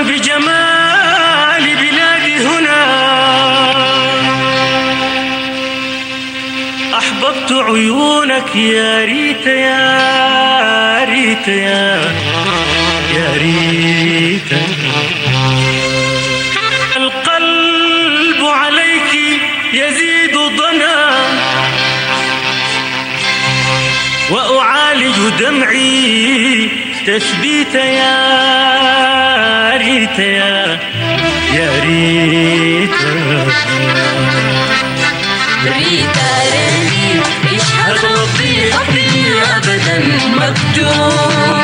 بجمال بلادي هنا. أحببت عيونك يا ريتا، يا ريتا، يا، يا ريتا. القلب عليك يزيد ضنا، وأعالج دمعي تثبيت يا ريتا، يا، يا ريتا. ريتا ريني، اشهد ربي حبي أبدا مكتوب.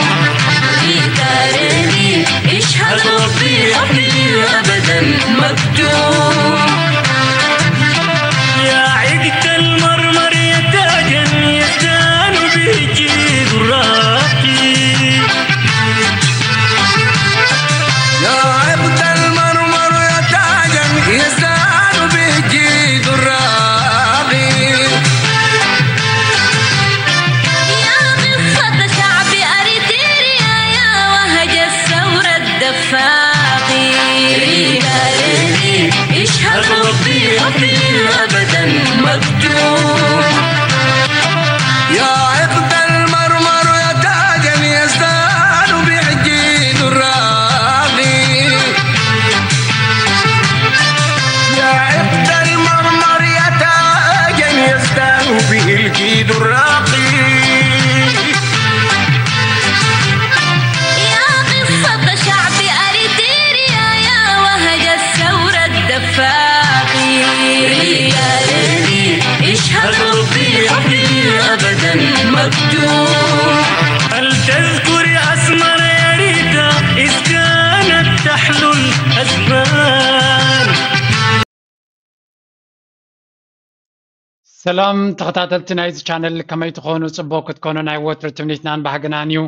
ريتا ريني، اشهد ربي حبي أبدا مكتوب. يا عقد المرمر يا تاجا يزدان به الجيد الراقي. يا عقد المرمر يا تاجا يزدان به الجيد الراقي. يا قصة شعب أريتريا، يا وهج الثورة الدفاقي. ريتا ريني، اشهد ربي حبي أبدا مكتوب. يا عقد المرمر يا تاجا يزدان به الجيد الراقي. يا عقد المرمر يا تاجا يزدان به الجيد الراقي. يا قصة شعب أريتريا، يا وهج الثورة الدفاقي. ريتا ريني، اشهد ربي حبي أبدا مكتوب. هل تذكر أسمر يا ريتا إذ كانت تحلو الأزمان؟ ሰላም ተኸታተልቲ ናይዚ ቻነል፣ ከመይ ትኾኑ? ጽቡቕ ክትኮኑ ናይ ወትሩ ትምኒትናን ባህግናን እዩ።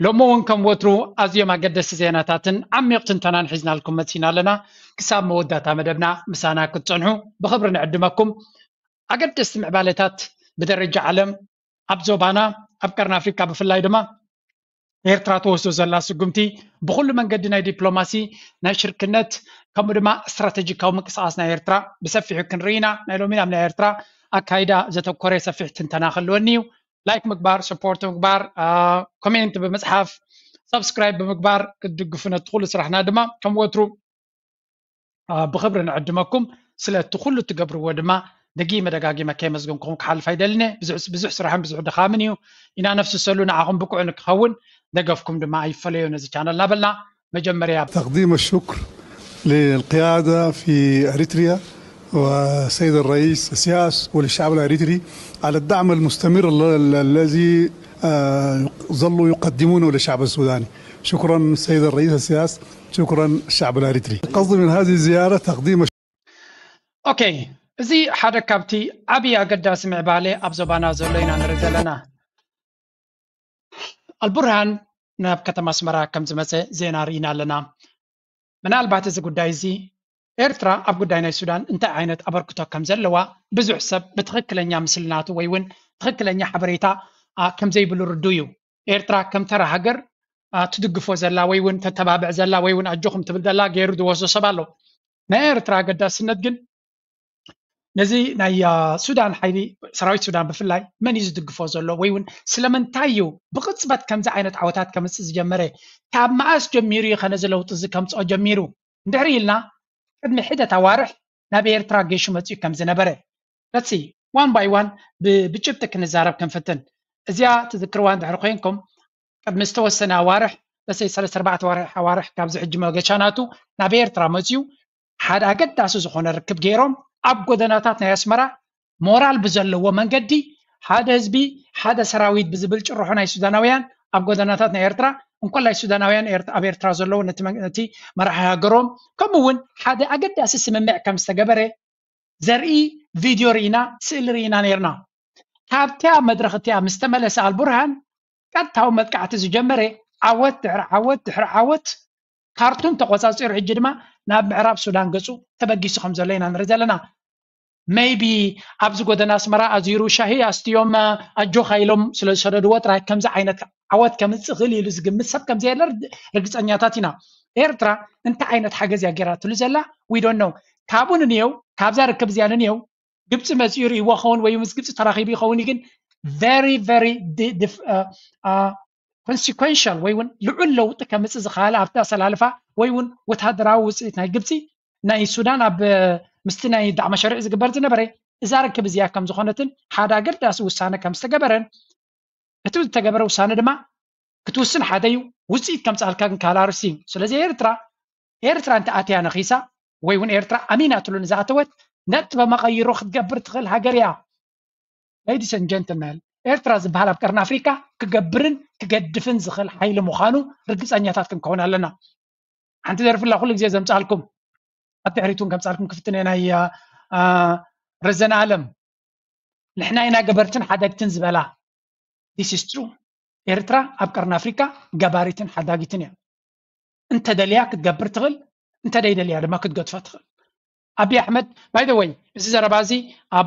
ሎሚ እውን ከም ወትሩ ኣዝዮም ኣገደስቲ ዜናታትን ዓሚቕ ትንተናን ሒዝናልኩም መጺና ኣለና። ክሳብ መወዳእታ መደብና ምሳና ክትጸንሑ ብኽብሪ ንዕድመኩም። ኣገደስቲ ምዕባለታት ብደረጃ ዓለም፣ ኣብ ዞባና፣ ኣብ ቀርኒ ኣፍሪካ ብፍላይ ድማ ኤርትራ ትወስዶ ዘላ ስጉምቲ ብኹሉ መንገዲ ናይ ዲፕሎማሲ፣ ናይ ሽርክነት፣ ከምኡ ድማ ስትራተጂካዊ ምንቅስቃስ ናይ ኤርትራ ብሰፊሑ ክንርኢ ኢና። ናይ ሎሚ ናብ ናይ ኤርትራ ኣካይዳ ዘተኮረ ሰፊሕ ትንተና ክህልወኒ እዩ። ላይክ ምግባር፣ ሰፖርት ምግባር፣ አ፣ ኮሜንት ብምጽሓፍ፣ ሰብስክራይብ ብምግባር ክትድግፉ ነቲ ኩሉ ስራሕና ድማ ከም ወትሩ አ፣ ብኽብሪ ንዕድመኩም። ስለቲ ኩሉ እትገብርዎ ድማ ደጊመ ደጋጊመ ከየመስገንኩኹም ክሓልፍ ኣይደልን እየ። ብዙሕ፣ ብዙሕ ስራሕን ብዙሕ ድኻምን እዩ። ኢና ነፍስሰሉ፣ ንዓኹም ብቁዕ ንክኸውን ደገፍኩም ድማ ኣይፈለዮ ነዚ ቻነል እናበልና መጀመርያ تقديم الشكر للقيادة في أريتريا والسيد الرئيس السياس وللشعب الأريتري على الدعم المستمر ال-، ال-، الذي، آه، ظلوا يقدمونه للشعب السوداني. شكرا السيد الرئيس السياس، شكرا الشعب الأريتري. القصد من هذه الزيارة تقديم ኦኬ፣ እዚ ሓደ ካብቲ ዓብዪ ኣገዳሲ ምዕባለ ኣብ ዞባና ዘሎ ኢና ንርኢ ዘለና። ኣልቡርሃን ናብ ከተማ ኣስመራ ከም ዝመጸ ዜና ርኢና ኣለና። ምናልባት እዚ ጉዳይ እዚ ኤርትራ ኣብ ጉዳይ ናይ ሱዳን እንታይ ዓይነት ኣበርክቶ ከም ዘለዋ ብዙሕ ሰብ ብትኽክለኛ ምስልናቱ ወይ እውን ትኽክለኛ ሓበሬታ፣ አ፣ ከም ዘይብሉ ርዱእ እዩ። ኤርትራ ከም ተራ ሃገር፣ አ፣ ትድግፎ ዘላ ወይ እውን ተተባብዕ ዘላ ወይ እውን ኣጆኹም ትብል ዘላ ገይሩ ዝወስዶ ሰብ ኣሎ። ናይ ኤርትራ ኣገዳስነት ግን ነዚ ናይ፣ አ፣ ሱዳን ሓይሊ፣ ሰራዊት ሱዳን ብፍላይ መን እዩ ዝድግፎ ዘሎ ወይ እውን ስለምንታይ እዩ ብቕጽበት ከምዚ ዓይነት ዓወታት ከምጽእ ዝጀመረ? ካብ መኣስ ጀሚሩ እዩ ከነዚ ለውጢ እዚ ከምጽኦ ጀሚሩ? እንድሕሪ ኢልና ቅድሚ ሒደት ኣዋርሕ ናብ ኤርትራ ጌሹ መጺኡ ከም ዝነበረ። Let's see, one by one ብ-፣ ብጭብጢ ክንዛረብ ክንፍትን። እዚኣ ትዝክርዋ እንድሕሪ ኮይንኩም፣ ቅድሚ ዝተወሰነ ኣዋርሕ፣ let's say ሰለስተ ኣርባዕተ ኣዋርሕ፣ ኣዋርሕ ካብዚ ሕጂ መገሻ ናቱ ናብ ኤርትራ መጺኡ ሓደ ኣገዳሲ ዝኾነ ርክብ ገይሮም ኣብ ጎደናታት ናይ ኣስመራ ሞራል ብዘለዎ መንገዲ ሓደ ህዝቢ፣ ሓደ ሰራዊት ብዝብል ጭርሖ ናይ ሱዳናውያን ኣብ ጎደናታት ናይ ኤርትራ፣ እንኮላይ ሱዳናውያን ኤርት-፣ ኣብ ኤርትራ ዘለዉ ነቲ መን-፣ ነቲ መራሒ ሃገሮም፣ ከምኡ እውን ሓደ ኣገዳሲ ስምምዕ ከም ዝተገበረ ዘርኢ ቪድዮ ርኢና፣ ስእሊ ርኢና ነይርና። ካብቲያ መድረኽ እቲኣ ምስ ተመለሰ ኣልቡርሃን ቀጥታዊ መጥቃዕቲ ዝጀመረ፣ ዓወት ድሕሪ ዓወት ድሕሪ ዓወት ካርቱም ተቆጻጺሩ፣ ሕጂ ድማ ናብ ምዕራብ ሱዳን ገጹ ተበጊሱ ከም ዘሎ ኢና ንርኢ ዘለና። Maybe ኣብዚ ጎደና ኣስመራ ኣዚሩ ሻሂ ኣስትዮም፣ ኣጆኻ ኢሎም ስለ ዝሰደድዎ ጥራይ ከምዚ ዓይነት ዓወት ከምጽእ ክእል ኢሉ ዝግምት ሰብ ከም ዘየለ ርግ-፣ ርግጸኛታት ኢና። ኤርትራ እንታይ ዓይነት ሓገዝ እያ ገይራትሉ ዘላ? We don't know። ካብኡ ንንየው፣ ካብዛ ርክብ እዚኣ ንንየው ግብፂ መፂኡ ርእይዎ ይኸውን ወይ ምስ ግብፂ ተራኺቡ ይኸውን እዩ፣ ግን very very consequential ወይ እውን ልዑል ለውጢ ከምፅእ ዝኽኣለ ኣብቲ ኣሰላልፋ ወይ እውን ወታደራዊ ውፅኢት ናይ ግብፂ ናይ ሱዳን ኣብ ምስቲ ናይ ዳዕማ ሸሪዕ ዝግበር ዝነበረ እዛ ርክብ እዚኣ ከም ዝኾነትን ሓደ ኣገዳሲ ውሳነ ከም ዝተገበረን እቲ ዝተገበረ ውሳነ ድማ ክትውስን ሓደ እዩ፣ ውፅኢት ከምፅኣልካ ግን ካልእ ኣርእስቲ እዩ። ስለዚ ኤርትራ ኤርትራ እንተ ኣትያ ነኺሳ ወይ እውን ኤርትራ ኣሚናትሉ ንዝኣተወት ነጥበ መቐይሮ ክትገብር ትኽእል ሃገር እያ። Ladies and gentlemen፣ ኤርትራ ዝበሃል ኣብ ቀርኒ ኣፍሪካ ክገብርን ክገድፍን ዝኽእል ሓይሊ ምዃኑ ርግፀኛታት ክንከውን ኣለና። ሓንቲ ደርፊ ኣላ ኩሉ ግዜ ዘምፅኣልኩም፣ ኣብ ድሕሪት እውን ከምፅኣልኩም ክፍትን እየ፣ ናይ ረዘነ ኣለም፣ ንሕና ኢና ገበርትን ሓደግትን ዝበላ። This is true። ኤርትራ ኣብ ቀርኒ ኣፍሪካ ገባሪትን ሓዳጊትን እያ። እንተደልያ ክትገብር ትኽእል፣ እንተደይደልያ ድማ ክትገድፋ ትኽእል። ኣብይ ኣሕመድ፣ by the way፣ እዚ ዘረባ እዚ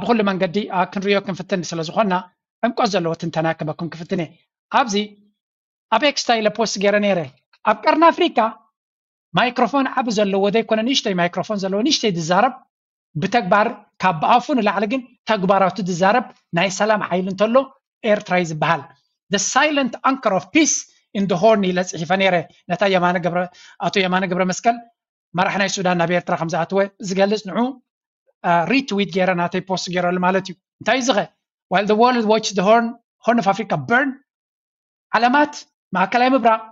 ብኩሉ መንገዲ ክንሪኦ ክንፍትን ስለ ዝኾንና ዕምቆት ዘለዎ ትንተና ክበኩም ክፍትን እየ። ኣብዚ ኣብ ኤክስ እንታይ ኢለ ፖስት ገይረ ነይረ፣ ኣብ ቀርኒ ኣፍሪካ ማይክሮፎን ዓቢ ዘለዎ ዘይኮነ ንእሽተይ ማይክሮፎን ዘለዎ ንእሽተይ ዝዛረብ ብተግባር ካብ ብኣፉ ንላዕሊ ግን ተግባራቱ ዝዛረብ ናይ ሰላም ሓይሊ እንተሎ ኤርትራ እዩ ዝበሃል። The silent anchor of peace in the Horn ኢለ ፅሒፈ ነይረ ነታ የማነ ገብረ ኣቶ የማነ ገብረ መስቀል መራሕ ናይ ሱዳን ናብ ኤርትራ ከም ዝኣተወ ዝገልፅ ንዑ retweet ገይረ ናተይ ፖስት ገይረሉ ማለት እዩ። እንታይ ዝኸ while the world watch the Horn Horn of Africa burn ዓለማት ማእከላይ ምብራቕ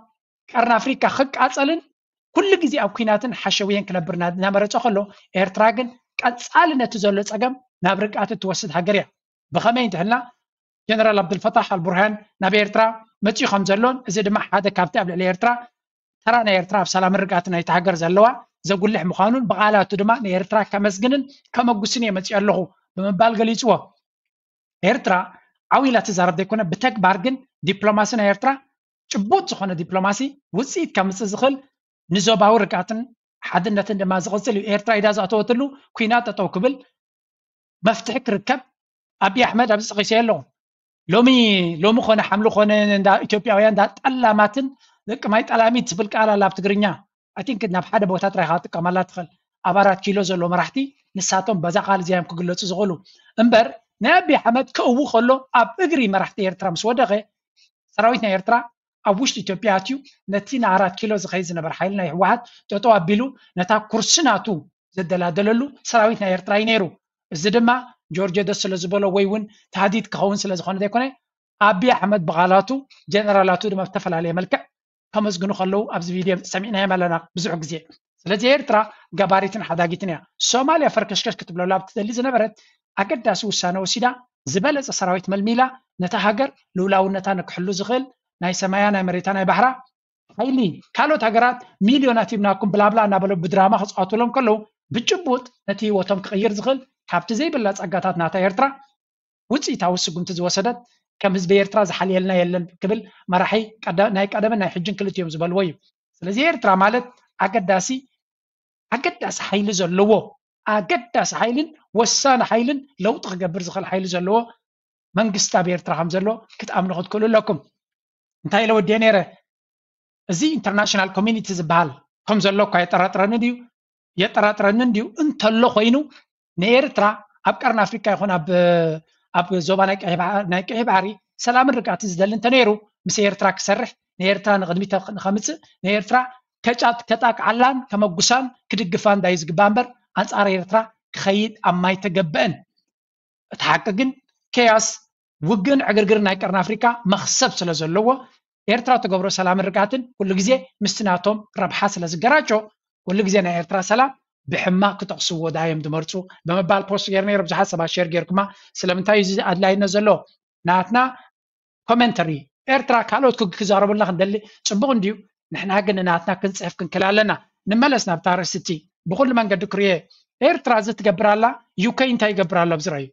ቀርኒ ኣፍሪካ ክቃፀልን ኩሉ ግዜ ኣብ ኩናትን ሓሸውየን ክነብር እናመረፀ ከሎ ኤርትራ ግን ቀፃሊ ነቲ ዘሎ ፀገም ናብ ርግኣት እትወስድ ሃገር እያ። ብኸመይ እንተሕልና ጀነራል ኣብዱልፈታሕ ኣልቡርሃን ናብ ኤርትራ መፂኡ ከም ዘሎን እዚ ድማ ሓደ ካብቲ ኣብ ልዕሊ ኤርትራ ተራ ናይ ኤርትራ ኣብ ሰላምን ርግኣትን ናይቲ ሃገር ዘለዋ ዘጉልሕ ምዃኑን ብቓላቱ ድማ ንኤርትራ ከመስግንን ከመጉስን እየ መፂኡ ኣለኹ ብምባል ገሊፅዎ። ኤርትራ ዓው ኢላ ትዛረብ ዘይኮነ ብተግባር ግን ዲፕሎማሲ ናይ ኤርትራ ጭቡጥ ዝኾነ ዲፕሎማሲ ውፅኢት ከምፅእ ዝኽእል ንዞባዊ ርግኣትን ሓድነትን ድማ ዝቕፅል እዩ። ኤርትራ ኢዳ ዝኣተወትሉ ኩናት ጠጠው ክብል መፍትሒ ክርከብ ኣብይ ኣሕመድ ኣብዚ ፀቒሰ ኣለኹ። ሎሚ ሎሚ ኮነ ሓምሊ ኮነ እንዳ ኢትዮጵያውያን እንዳ ጠላማትን ደቂ ማይ ጠላሚት ትብል ቃል ኣላ ኣብ ትግርኛ። I think ናብ ሓደ ቦታ ጥራይ ኢኻ ትጥቀመላ ትኽእል። ኣብ ኣራት ኪሎ ዘሎ መራሕቲ ንሳቶም በዛ ቃል እዚኣ እዮም ክግለፁ ዝኽእሉ እምበር ናይ ኣብይ ኣሕመድ ክእዊ ከሎ ኣብ እግሪ መራሕቲ ኤርትራ ምስ ወደቐ ሰራዊት ናይ ኤርትራ ኣብ ውሽጢ ኢትዮጵያ ኣትዩ ነቲ ንኣራት ኪሎ ዝኸይድ ዝነበረ ሓይሊ ናይ ህወሓት ጠጠው ኣቢሉ ነታ ኩርሲ ናቱ ዘደላደለሉ ሰራዊት ናይ ኤርትራ እዩ ነይሩ። እዚ ድማ ጆርጆ ደስ ስለ ዝበሎ ወይ እውን ታህዲድ ክኸውን ስለ ዝኾነ ዘይኮነ ኣብይ ኣሕመድ ብቓላቱ ጀነራላቱ ድማ ብተፈላለየ መልክዕ ከመስግኑ ከለዉ ኣብዚ ቪድዮ ሰሚዕናዮም ኣለና ብዙሕ ግዜ። ስለዚ ኤርትራ ገባሪትን ሓዳጊትን እያ። ሶማልያ ፈርከሽከሽ ክትብለሉ ኣብ ትደሊ ዝነበረት ኣገዳሲ ውሳነ ወሲዳ ዝበለፀ ሰራዊት መልሚላ ነታ ሃገር ልውላውነታ ንክሕሉ ዝኽእል ናይ ሰማያ ናይ መሬታ ናይ ባሕራ ሓይሊ ካልኦት ሃገራት ሚልዮናት ሂብናኩም ብላብላ እናበለ ብድራማ ክፃወቱሎም ከለዉ ብጭቡጥ ነቲ ህይወቶም ክቕይር ዝኽእል ካብቲ ዘይብላ ፀጋታት ናታ ኤርትራ ውፅኢታዊ ስጉምቲ ዝወሰደት ከም ህዝቢ ኤርትራ ዝሓልየልና የለን ክብል መራሒ ናይ ቀደምን ናይ ሕጅን ክልቲኦም ዝበልዎ እዩ። ስለዚ ኤርትራ ማለት ኣገዳሲ ኣገዳሲ ሓይሊ ዘለዎ ኣገዳሲ ሓይልን ወሳኒ ሓይልን ለውጢ ክገብር ዝኽእል ሓይሊ ዘለዎ መንግስቲ ኣብ ኤርትራ ከም ዘሎ ክትኣምኑ ክትክእሉ ኣለኩም። እንታይ ኢለ ወዲኤ ነይረ? እዚ ኢንተርናሽናል ኮሚኒቲ ዝበሃል ከም ዘሎ እኳ የጠራጥረኒ ድዩ? የጠራጥረኒ እንድዩ። እንተሎ ኮይኑ ንኤርትራ ኣብ ቀርኒ ኣፍሪካ ይኹን ኣብ ኣብ ዞባ ናይ ቀይሕ ባሕሪ ሰላምን ርግኣትን ዝደሊ እንተነይሩ ምስ ኤርትራ ክሰርሕ ንኤርትራ ንቕድሚት ንኸምፅእ ንኤርትራ ከጫት ከጣቅዓላን ከመጉሳን ክድግፋን ዳዩ ዝግባእ እምበር ኣንፃር ኤርትራ ክኸይድ ኣብ ማይ ተገብአን። እቲ ሓቂ ግን ኬያስ ውግእን ዕግርግርን ናይ ቀርኒ ኣፍሪካ መኽሰብ ስለ ዘለዎ ኤርትራ ትገብሮ ሰላምን ርግኣትን ኩሉ ግዜ ምስቲ ናቶም ረብሓ ስለ ዝገራጮ ኩሉ ግዜ ናይ ኤርትራ ሰላም ብሕማቕ ክጠቕስዎ ዳዮም ዝመርፁ ብምባል ፖስት ገይረ ነይረ። ብዙሓት ሰባት ሼር ገይርኩማ። ስለምንታይ እዩ እዚ ኣድላይነት ዘለዎ? ናትና ኮመንተሪ ኤርትራ ካልኦት ክዛረቡልና ክንደሊ ፅቡቕ እንድዩ። ንሕና ግን ንናትና ክንፅሕፍ ክንክእል ኣለና። ንመለስ ናብታ ኣርእስቲ። ብኩሉ መንገዲ ክርዮ ኤርትራ እዚ ትገብር ኣላ። ዩኬ እንታይ ይገብር ኣሎ ኣብዚ ረኣዩ።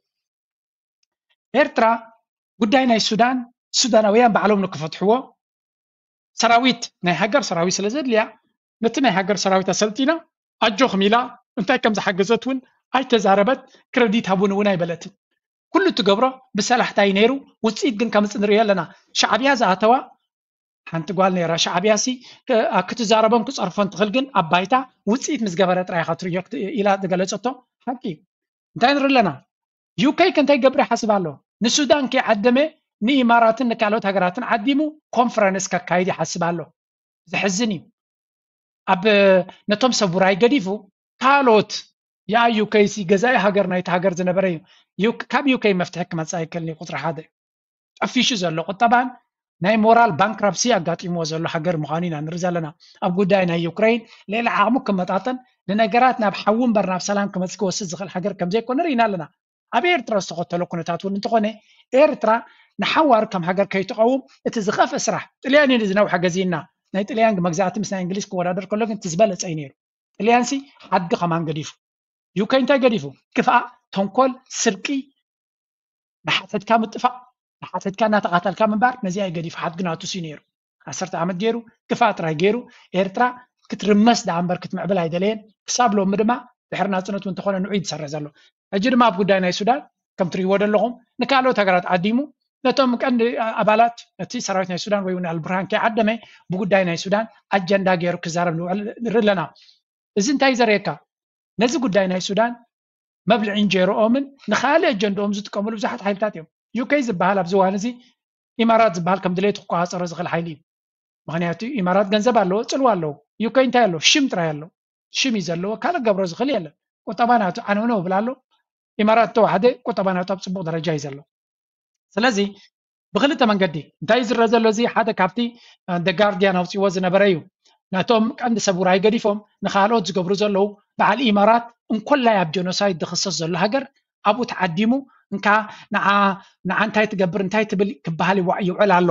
ኤርትራ ጉዳይ ናይ ሱዳን ሱዳናውያን ባዕሎም ንክፈትሕዎ ሰራዊት ናይ ሃገር ሰራዊት ስለ ዘድልያ ነቲ ናይ ሃገር ሰራዊት ኣሰልጢና ኣጆኹም ኢላ እንታይ ከም ዝሓገዘት እውን ኣይተዛረበት። ክረዲት ሃቡን እውን ኣይበለትን። ኩሉ እትገብሮ ብሰላሕታ እዩ ነይሩ። ውፅኢት ግን ከምፅ ንሪኦ ኣለና። ሻዕብያ ዝኣተዋ ሓንቲ ጓል ነይራ ሻዕብያ ሲ ክትዛረቦን ክፀርፎን ትኽእል፣ ግን ኣብ ባይታ ውፅኢት ምስ ገበረ ጥራይ ኢኻ ትርእዮ ኢላ ዝገለፀቶ ሓቂ እዩ። እንታይ ንርኢ ኣለና? ዩኬ ከ እንታይ ገብር ይሓስብ ኣሎ? ንሱዳን ከይዓደመ ንኢማራትን ንካልኦት ሃገራትን ዓዲሙ ኮንፈረንስ ከካይድ ይሓስብ ኣሎ። ዘሕዝን እዩ። ኣብ ነቶም ሰቡራይ ገዲፉ ካልኦት ያ ዩኬ ሲ ገዛኢ ሃገር ናይቲ ሃገር ዝነበረ እዩ። ካብ ዩኬ መፍትሒ ክመፅእ ኣይክእልን እዩ። ቁፅሪ ሓደ ጠፊሹ ዘሎ ቁጠባን ናይ ሞራል ባንክራፕሲ ኣጋጢምዎ ዘሎ ሃገር ምዃኑ ኢና ንርኢ ዘለና። ኣብ ጉዳይ ናይ ዩክሬን ልዕሊ ዓቕሙ ክመጣጠን ንነገራት ናብ ሓዊ እምበር ናብ ሰላም ክመፅእ ክወስድ ዝኽእል ሃገር ከም ዘይኮነ ርኢና ኣለና። ኣብ ኤርትራ ዝተኸተሎ ኩነታት እውን እንተኾነ ኤርትራ ንሓዋር ከም ሃገር ከይትቐውም እቲ ዝኸፍአ ስራሕ ጥልያን እዩ። ዝነውሐ ገዚእና ናይ ጥልያን መግዛእቲ ምስ ናይ እንግሊዝ ክወዳደር ከሎ ግን እቲ ዝበለፀ እዩ ነይሩ። ጥልያን ሲ ሓድጊ ከማን ገዲፉ ዩኬ እንታይ ገዲፉ? ክፍኣ፣ ተንኮል፣ ስርቂ፣ ንሓተትካ ምጥፋእ፣ ንሓተትካ እናተቓተልካ ምንባር ነዚኣ እዩ ገዲፉ። ሓድጊ ናቱ ሲ ነይሩ። ዓሰርተ ዓመት ገይሩ ክፍኣ ጥራይ ገይሩ ኤርትራ ክትርመስ ደኣ እምበር ክትምዕብል ኣይደለየን። ክሳብ ሎሚ ድማ ድሕሪ ናጽነቱ እንተኾነ ንዑ እዩ ዝሰርሕ ዘሎ። ሕጂ ድማ ኣብ ጉዳይ ናይ ሱዳን ከም ትርእይዎ ዘለኹም ንካልኦት ሃገራት ዓዲሙ ነቶም ቀንዲ ኣባላት እቲ ሰራዊት ናይ ሱዳን ወይ እውን ኣልቡርሃን ከይዓደመ ብጉዳይ ናይ ሱዳን ኣጀንዳ ገይሩ ክዛረብ ንውዕል ንርኢ ኣለና። እዚ እንታይ ዘርእየካ? ነዚ ጉዳይ ናይ ሱዳን መብልዒ እንጀርኦምን ንኻልእ ኣጀንድኦም ዝጥቀምሉ ብዙሓት ሓይልታት እዮም። ዩኬ ዝበሃል ኣብዚ እዋን እዚ ኢማራት ዝበሃል ከም ድሌቱ ክቆፃፀሮ ዝኽእል ሓይሊ እዩ። ምክንያቱ ኢማራት ገንዘብ ኣለዎ፣ ፅልዋ ኣለዎ። ዩኬ እንታይ ኣለዎ? ሽም ጥራይ ኣለዎ። ሽም እዩ ዘለዎ፣ ካልእ ክገብሮ ዝኽእል የለን። ቁጠባ ናቱ ዓነውነው ይብል ኣሎ። ኢማራት ተዋሕደ ቁጠባ ናቱ ኣብ ፅቡቕ ደረጃ እዩ ዘሎ። ስለዚ ብክልተ መንገዲ እንታይ ዝረአ ዘሎ እዚ ሓደ ካብቲ ደ ጋርዲያን ኣውፅዎ ዝነበረ እዩ። ነቶም ቀንዲ ሰብ ውራይ ገዲፎም ንካልኦት ዝገብሩ ዘለዉ በዓል ኢማራት እንኮላይ ኣብ ጀኖሳይድ ዝኽሰስ ዘሎ ሃገር ኣብኡ ተዓዲሙ እንካ ንዓ ንዓ እንታይ ትገብር እንታይ ትብል ክበሃል ይዋ- ይውዕል ኣሎ።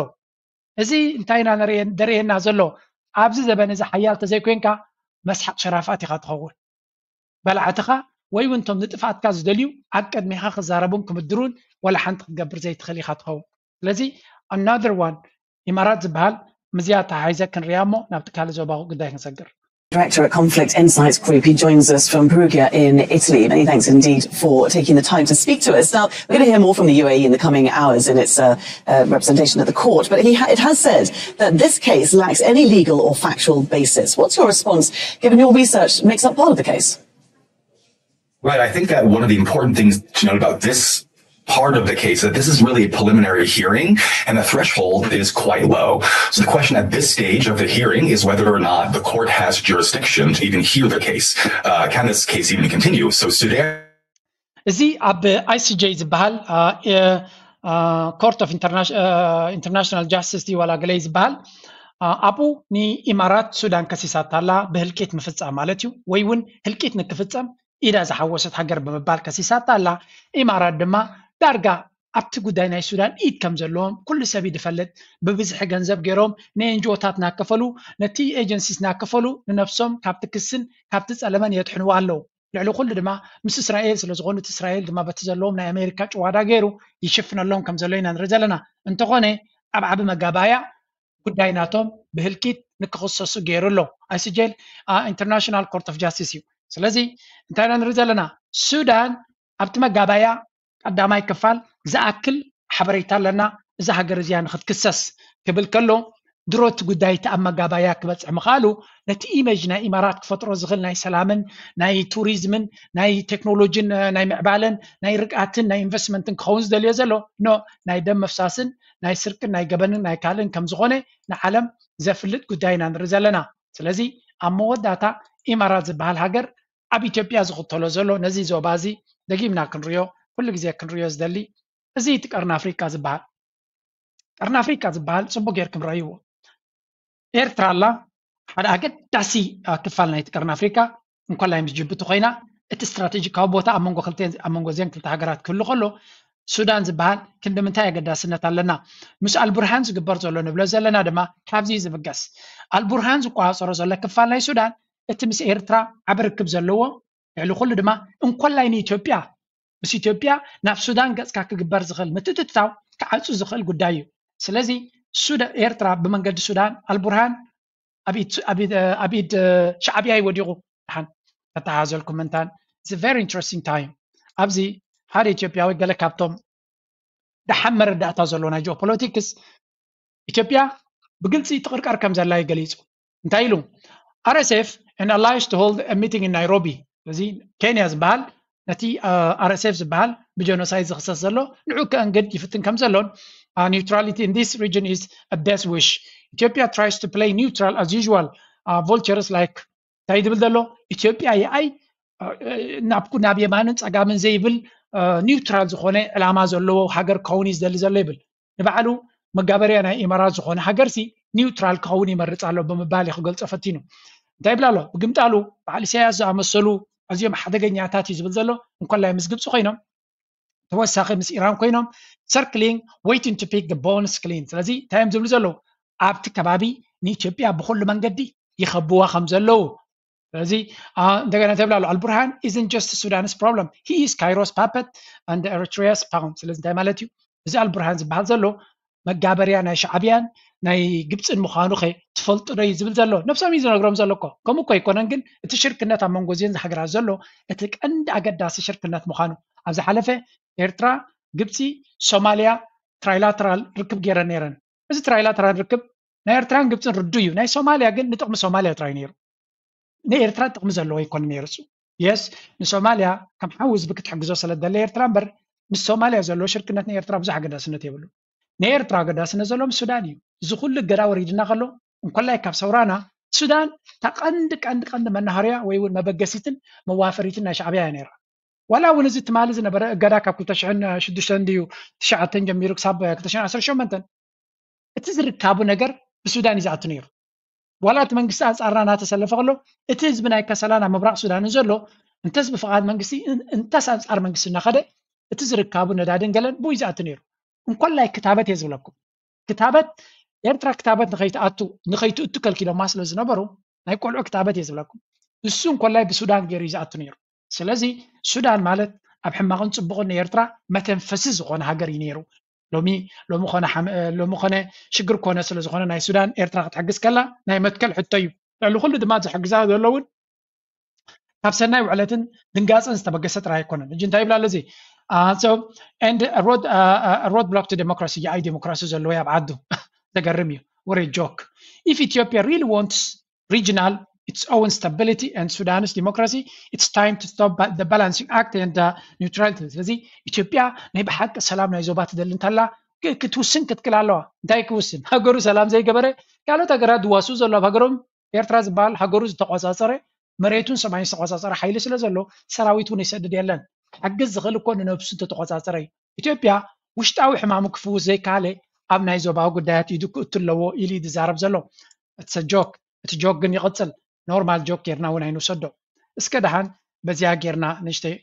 እዚ እንታይ ኢና ንርእየ- ደርእየና ዘሎ? ኣብዚ ዘበን እዚ ሓያል ተዘይኮይንካ መስሓቕ ሸራፋት ኢኻ ትኸውን። በላዕትኻ ወይ እውን እቶም ንጥፍኣትካ ዝደልዩ ኣብ ቅድሜኻ ክዛረቡን ክምድሩን ወላ ሓንቲ ክትገብር ዘይትኽእል ኢኻ ትኸውን። ስለዚ another one ኢማራት ዝበሃል ምስዚኣ ተሓሒዘ ክንሪኣ እሞ ናብቲ ካልእ ዞባዊ ጉዳይ ክንሰግር። Director at Conflict Insights Group. He joins us from Perugia in Italy. Many thanks indeed for taking the time to speak to us. Now, we're going to hear more from the U A E in the coming hours in its uh, uh, representation at the court. But he ha- it has said that this case lacks any legal or factual basis. What's your response, given your research makes up part of the case? Right. I think that one of the important things to note about this part of the case that this is really a preliminary hearing and the threshold is quite low. So the question at this stage of the hearing is whether or not the court has jurisdiction to even hear the case. Uh, can this case even continue? So Sudan. እዚ ኣብ ICJ ዝበሃል Court of International Justice ዋላ ገለይ ዝበሃል ኣብኡ ንኢማራት ሱዳን ከሲሳታ ኣላ ብህልቂት ምፍፃም ማለት እዩ ወይ እውን ህልቂት ንክፍፀም ኢዳ ዝሓወሰት ሃገር ብምባል ከሲሳታ ኣላ። ኢማራት ድማ ዳርጋ ኣብቲ ጉዳይ ናይ ሱዳን ኢድ ከም ዘለዎም ኩሉ ሰብ እዩ ዝፈልጥ። ብብዝሒ ገንዘብ ገይሮም ንኤንጂኦታት እናከፈሉ ነቲ ኤጀንሲስ እናከፈሉ ንነብሶም ካብቲ ክስን ካብቲ ጸለመን የድሕንዋ ኣለዉ። ልዕሊ ኩሉ ድማ ምስ እስራኤል ስለ ዝኾኑ እቲ እስራኤል ድማ በቲ ዘለዎም ናይ ኣሜሪካ ጭዋዳ ገይሩ ይሽፍነሎም ከም ዘሎ ኢና ንርኢ ዘለና። እንተኾነ ኣብ ዓቢ መጋባእያ ጉዳይ ናቶም ብህልቂት ንክኽሰሱ ገይሩ ኣሎ። ኣይስጀል ኢንተርናሽናል ኮርት ኦፍ ጃስቲስ እዩ። ስለዚ እንታይ ኢና ንርኢ ዘለና? ሱዳን ኣብቲ መጋባእያ ቀዳማይ ክፋል ዝኣክል ሓበሬታ ኣለና እዛ ሃገር እዚኣ ንክትክሰስ ክብል ከሎ ድሮ እቲ ጉዳይ እቲ ኣብ መጋባእያ ክበፅሕ ምኽኣሉ ነቲ ኢሜጅ ናይ ኢማራት ክፈጥሮ ዝኽእል ናይ ሰላምን ናይ ቱሪዝምን ናይ ቴክኖሎጂን ናይ ምዕባለን ናይ ርግኣትን ናይ ኢንቨስትመንትን ክኸውን ዝደልዮ ዘሎ ኖ ናይ ደም ምፍሳስን ናይ ስርቅን ናይ ገበንን ናይ ካልእን ከም ዝኾነ ንዓለም ዘፍልጥ ጉዳይ ኢና ንርኢ ዘለና። ስለዚ ኣብ መወዳእታ ኢማራት ዝበሃል ሃገር ኣብ ኢትዮጵያ ዝኽተሎ ዘሎ ነዚ ዞባ እዚ ደጊምና ክንሪኦ ኩሉ ግዜ ክንሪኦ ዝደሊ እዚ እቲ ቀርኒ ኣፍሪቃ ዝበሃል ቀርኒ ኣፍሪቃ ዝበሃል ፅቡቅ ጌርኩም ረእይዎ። ኤርትራ ኣላ ሓደ ኣገዳሲ ክፋል ናይቲ ቀርኒ ኣፍሪቃ እንኮላይ ምስ ጅቡቲ ኮይና እቲ ስትራቴጂካዊ ቦታ ኣብ መንጎ ክልተ ኣብ መንጎ እዚን ክልተ ሃገራት ክህሉ ከሎ ሱዳን ዝበሃል ክንዲ ምንታይ ኣገዳስነት ኣለና ምስ ኣልቡርሃን ዝግበር ዘሎ ንብሎ ዘለና ድማ ካብዚ ዝብገስ ኣልቡርሃን ዝቆፃፀሮ ዘሎ ክፋል ናይ ሱዳን እቲ ምስ ኤርትራ ዓቢ ርክብ ዘለዎ ልዕሊ ኩሉ ድማ እንኮላይ ንኢትዮጵያ ምስ ኢትዮጵያ ናብ ሱዳን ገፅካ ክግበር ዝኽእል ምትእትታው ክዓፁ ዝኽእል ጉዳይ እዩ። ስለዚ ኤርትራ ብመንገዲ ሱዳን ኣልቡርሃን ኣብ ኢድ ሻዕብያ እዩ ወዲቑ። ደሓን ከተሓዘልኩም ምንታን it's very interesting time። ኣብዚ ሓደ ኢትዮጵያዊ ገለ ካብቶም ደሓን መረዳእታ ዘሎ ናይ ጂኦፖለቲክስ ኢትዮጵያ ብግልፂ ትቕርቀር ከም ዘላ እዩ ገሊፁ። እንታይ ኢሉ? R S F and allies to hold a meeting in Nairobi። እዚ ኬንያ ዝበሃል ነቲ R S F ዝበሃል ብጀኖሳይድ ዝኽሰስ ዘሎ ንዑ ከእንግድ ይፍትን ከም ዘሎን neutrality in this region is a death wish. Ethiopia tries to play neutral as usual. Vultures like እንታይ ዝብል ዘሎ? ኢትዮጵያ የኣይ ናብ ናብ የማንን ፀጋምን ዘይብል ኒውትራል ዝኾነ ዕላማ ዘለዎ ሃገር ክኸውን እዩ ዝደሊ ዘሎ ይብል። ንባዕሉ መጋበርያ ናይ ኢማራት ዝኾነ ሃገርሲ ኒውትራል ክኸውን ይመርፅ ኣሎ ብምባል እዩ ክገልፆ ፈቲኑ። እንታይ ይብል ኣሎ? ብግምጣሉ በዓል ኢሳያስ ዝኣመሰሉ ኣዝዮም ሓደገኛታት እዩ ዝብል ዘሎ። እንኮላይ ምስ ግብፂ ኮይኖም ተወሳኺ ምስ ኢራን ኮይኖም circling waiting to pick the bones clean። ስለዚ እንታይ እዮም ዝብሉ ዘለዉ? ኣብቲ ከባቢ ንኢትዮጵያ ብኩሉ መንገዲ ይኸብዋ ከም ዘለዉ። ስለዚ እንደገና ተብላ ኣሎ ኣልቡርሃን isn't just Sudan's problem, he is Cairo's puppet and Eritrea's pawn። ስለዚ እንታይ ማለት እዩ? እዚ ኣልቡርሃን ዝበሃል ዘሎ መጋበርያ ናይ ሻዕብያን ናይ ግብፅን ምዃኑ ከ ትፈልጡ ዶ እዩ ዝብል ዘሎ። ነብሶም እዩ ዝነግሮም ዘሎ እኮ። ከምኡ እኮ ኣይኮነን፣ ግን እቲ ሽርክነት ኣብ መንጎ እዚን ሃገራት ዘሎ እቲ ቀንዲ ኣገዳሲ ሽርክነት ምዃኑ። ኣብ ዝሓለፈ ኤርትራ፣ ግብፂ፣ ሶማልያ ትራይላተራል ርክብ ገይረን ነይረን። እዚ ትራይላተራል ርክብ ናይ ኤርትራን ግብፅን ርዱ እዩ። ናይ ሶማልያ ግን ንጥቕሚ ሶማልያ ጥራይ ነይሩ። ንኤርትራ ጥቕሚ ዘለዎ ኣይኮነ ነይሩ። እሱ የስ ንሶማልያ ከም ሓዊ ህዝቢ ክትሕግዞ ስለ ደለ ኤርትራ እምበር ምስ ሶማልያ ዘለዎ ሽርክነት ንኤርትራ ብዙሕ ኣገዳስነት የብሉ። ንኤርትራ ኣገዳስነት ዘለዎ ምስ ሱዳን እዩ። እዚ ኩሉ እገዳ ወሪድና ከሎ እንኮላይ ካብ ሰውራና ሱዳን እታ ቀንዲ ቀንዲ ቀንዲ መናሃርያ ወይ እውን መበገሲትን መዋፈሪትን ናይ ሻዕብያ እያ ነይራ። ዋላ እውን እዚ ትማሊ ዝነበረ እገዳ ካብ ክልተ ሽሕን ሽዱሽተን ድዩ ትሽዓተን ጀሚሩ ክሳብ ክልተ ሽሕን ዓሰርተ ሸሞንተን እቲ ዝርካቡ ነገር ብሱዳን እዩ ዝኣቱ ነይሩ። ዋላ እቲ መንግስቲ ኣንጻርና እናተሰለፈ ከሎ እቲ ህዝቢ ናይ ከሰላ ናብ ምብራቕ ሱዳን ዘሎ እንተስ ብፍቓድ መንግስቲ እንተስ ኣንጻር መንግስቲ እናኸደ እቲ ዝርካቡ ነዳድን ገለን ብኡ እዩ ዝኣቱ ነይሩ። እንኮላይ ክታበት እየ ዝብለኩም። ክታበት ኤርትራ ክታበት ንኸይትኣቱ ንኸይትእቱ ከልኪሎማ ስለ ዝነበሩ ናይ ቆልዑ ክታበት እየ ዝብለኩም። እሱ እንኮላይ ብሱዳን ገይሩ እዩ ዝኣቱ ነይሩ። ስለዚ ሱዳን ማለት ኣብ ሕማቕን ጽቡቕን ንኤርትራ መተንፈሲ ዝኾነ ሃገር እዩ ነይሩ። ሎሚ ሎሚ ኮነ ሓመ- ሎሚ ኮነ ሽግር ኮነ ስለ ዝኾነ ናይ ሱዳን ኤርትራ ክትሕግዝ ከላ ናይ መትከል ሕቶ እዩ። ልዕሊ ኩሉ ድማ ዝሕግዛ ዘሎ እውን ካብ ሰናይ ውዕለትን ድንጋፅን ዝተበገሰ ጥራይ ኣይኮነን። ሕጂ እንታይ ይብላ ኣለዚ so and road road block to democracy የኣይ ዲሞክራሲ ዘለዎ ኣብ ዓዱ ዘገርም እዩ። What a joke. If Ethiopia really wants regional its own stability and Sudanese democracy, it's time to stop the balancing act and neutrality. ስለዚ ኢትዮጵያ ናይ ብሓቂ ሰላም ናይ ዞባ ትደሊ እንተላ ክትውስን ክትክል ኣለዋ። እንታይ ክውስን? ሃገሩ ሰላም ዘይገበረ ካልኦት ሃገራት ዝዋስኡ ዘሎ ኣብ ሃገሮም ኤርትራ ዝበሃል ሃገሩ ዝተቆፃፀረ መሬቱን ሰማይን ዝተቆፃፀረ ሓይሊ ስለ ዘሎ ሰራዊት እውን ይሰድድ የለን። ክሕግዝ ዝኽእል እኮ ንነብሱ እንተተቆፃፀረ እዩ። ኢትዮጵያ ውሽጣዊ ሕማሙ ክፍውስ ዘይከኣለ ኣብ ናይ ዞባዊ ጉዳያት ኢዱ ክእቱ ኣለዎ ኢሉ እዩ ዝዛረብ ዘሎ። It's a joke። እቲ ጆክ ግን ይቕጽል። ኖርማል ጆክ ጌርና እውን ኣይንውሰዶ። እስከ ደሓን በዚኣ ጌርና ንእሽተይ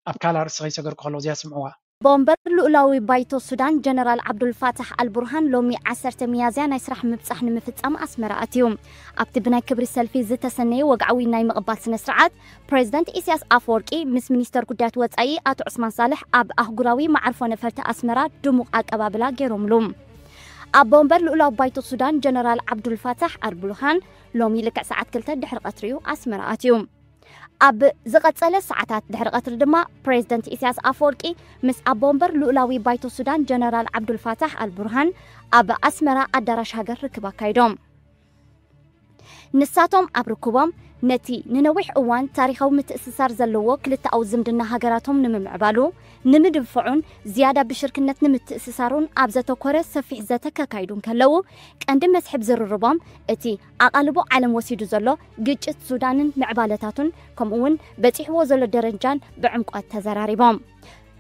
ኣብ ካልእ ኣርእስቲ ከይሰገርኩ ከለኹ እዚኣ ስምዕዋ። ኣቦ ወንበር ልኡላዊ ባይቶ ሱዳን ጀነራል ዓብዱልፋታሕ ኣልቡርሃን ሎሚ ዓሰርተ ሚያዝያ ናይ ስራሕ ምብጻሕ ንምፍጻም ኣስመራ ኣትዩ። ኣብቲ ብናይ ክብሪ ሰልፊ ዝተሰነየ ወግዓዊ ናይ ምቕባል ስነ ስርዓት ፕሬዝደንት ኢሳያስ ኣፈወርቂ ምስ ሚኒስተር ጉዳያት ወጻኢ ኣቶ ዑስማን ሳልሕ ኣብ ኣህጉራዊ መዓርፎ ነፈርቲ ኣስመራ ድሙቕ ኣቀባብላ ገይሮምሉ። ኣቦ ወንበር ልኡላዊ ባይቶ ሱዳን ጀነራል ዓብዱልፋታሕ ኣልቡርሃን ሎሚ ልክዕ ሰዓት ክልተ ድሕሪ ቀትሪ እዩ ኣስመራ ኣትዩ። ኣብ ዝቐጸለ ሰዓታት ድሕሪ ቀትሪ ድማ ፕሬዝደንት ኢሳያስ ኣፈወርቂ ምስ ኣቦ ወንበር ልኡላዊ ባይቶ ሱዳን ጀነራል ዓብዱልፋታሕ ኣልቡርሃን ኣብ ኣስመራ ኣዳራሽ ሃገር ርክብ ኣካይዶም። ንሳቶም ኣብ ርክቦም ነቲ ንነዊሕ እዋን ታሪኻዊ ምትእስሳር ዘለዎ ክልተኣዊ ዝምድና ሃገራቶም ንምምዕባሉ፣ ንምድንፍዑን ዝያዳ ብሽርክነት ንምትእስሳሩን ኣብ ዘተኮረ ሰፊሕ ዘተ ከካይዱ እንከለዉ፣ ቀንዲ መስሕብ ዝርርቦም እቲ ኣቓልቦ ዓለም ወሲዱ ዘሎ ግጭት ሱዳንን ምዕባለታቱን ከምኡ'ውን በጺሕዎ ዘሎ ደረጃን ብዕምቆት ተዘራሪቦም።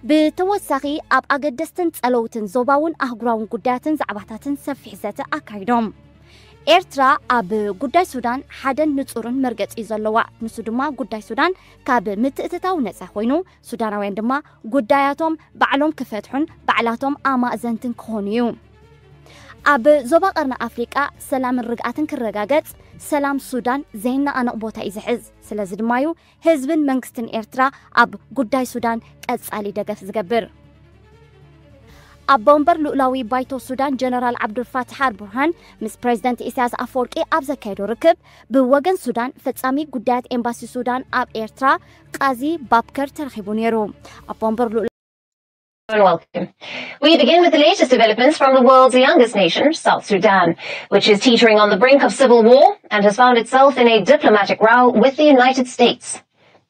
ብተወሳኺ ኣብ ኣገደስትን ጸለውትን ዞባውን ኣህጉራውን ጉዳያትን ዛዕባታትን ሰፊሕ ዘተ ኣካይዶም። ኤርትራ ኣብ ጉዳይ ሱዳን ሓደን ንጹርን መርገጺ እዩ ዘለዋ። ንሱ ድማ ጉዳይ ሱዳን ካብ ምትእትታው ነጻ ኮይኑ ሱዳናውያን ድማ ጉዳያቶም ባዕሎም ክፈትሑን ባዕላቶም ኣማእዘንትን ክኾኑ እዩ። ኣብ ዞባ ቀርኒ ኣፍሪቃ ሰላምን ርግኣትን ክረጋገጽ ሰላም ሱዳን ዘይነቓነቕ ቦታ እዩ ዝሕዝ። ስለዚ ድማ እዩ ህዝብን መንግስትን ኤርትራ ኣብ ጉዳይ ሱዳን ቀጻሊ ደገፍ ዝገብር። ኣቦ ወንበር ልኡላዊ ባይቶ ሱዳን ጀነራል ዓብዱልፋትሕ ኣልቡርሃን ምስ ፕሬዝደንት ኢሳያስ ኣፈወርቂ ኣብ ዘካየዶ ርክብ ብወገን ሱዳን ፈጻሚ ጉዳያት ኤምባሲ ሱዳን ኣብ ኤርትራ ቃዚ ባብከር ተረኺቡ ነይሩ። ኣቦ ወንበር ልኡላዊ And welcome. We begin with the latest developments from the world's youngest nation, South Sudan, which is teetering on the brink of civil war and has found itself in a diplomatic row with the United States.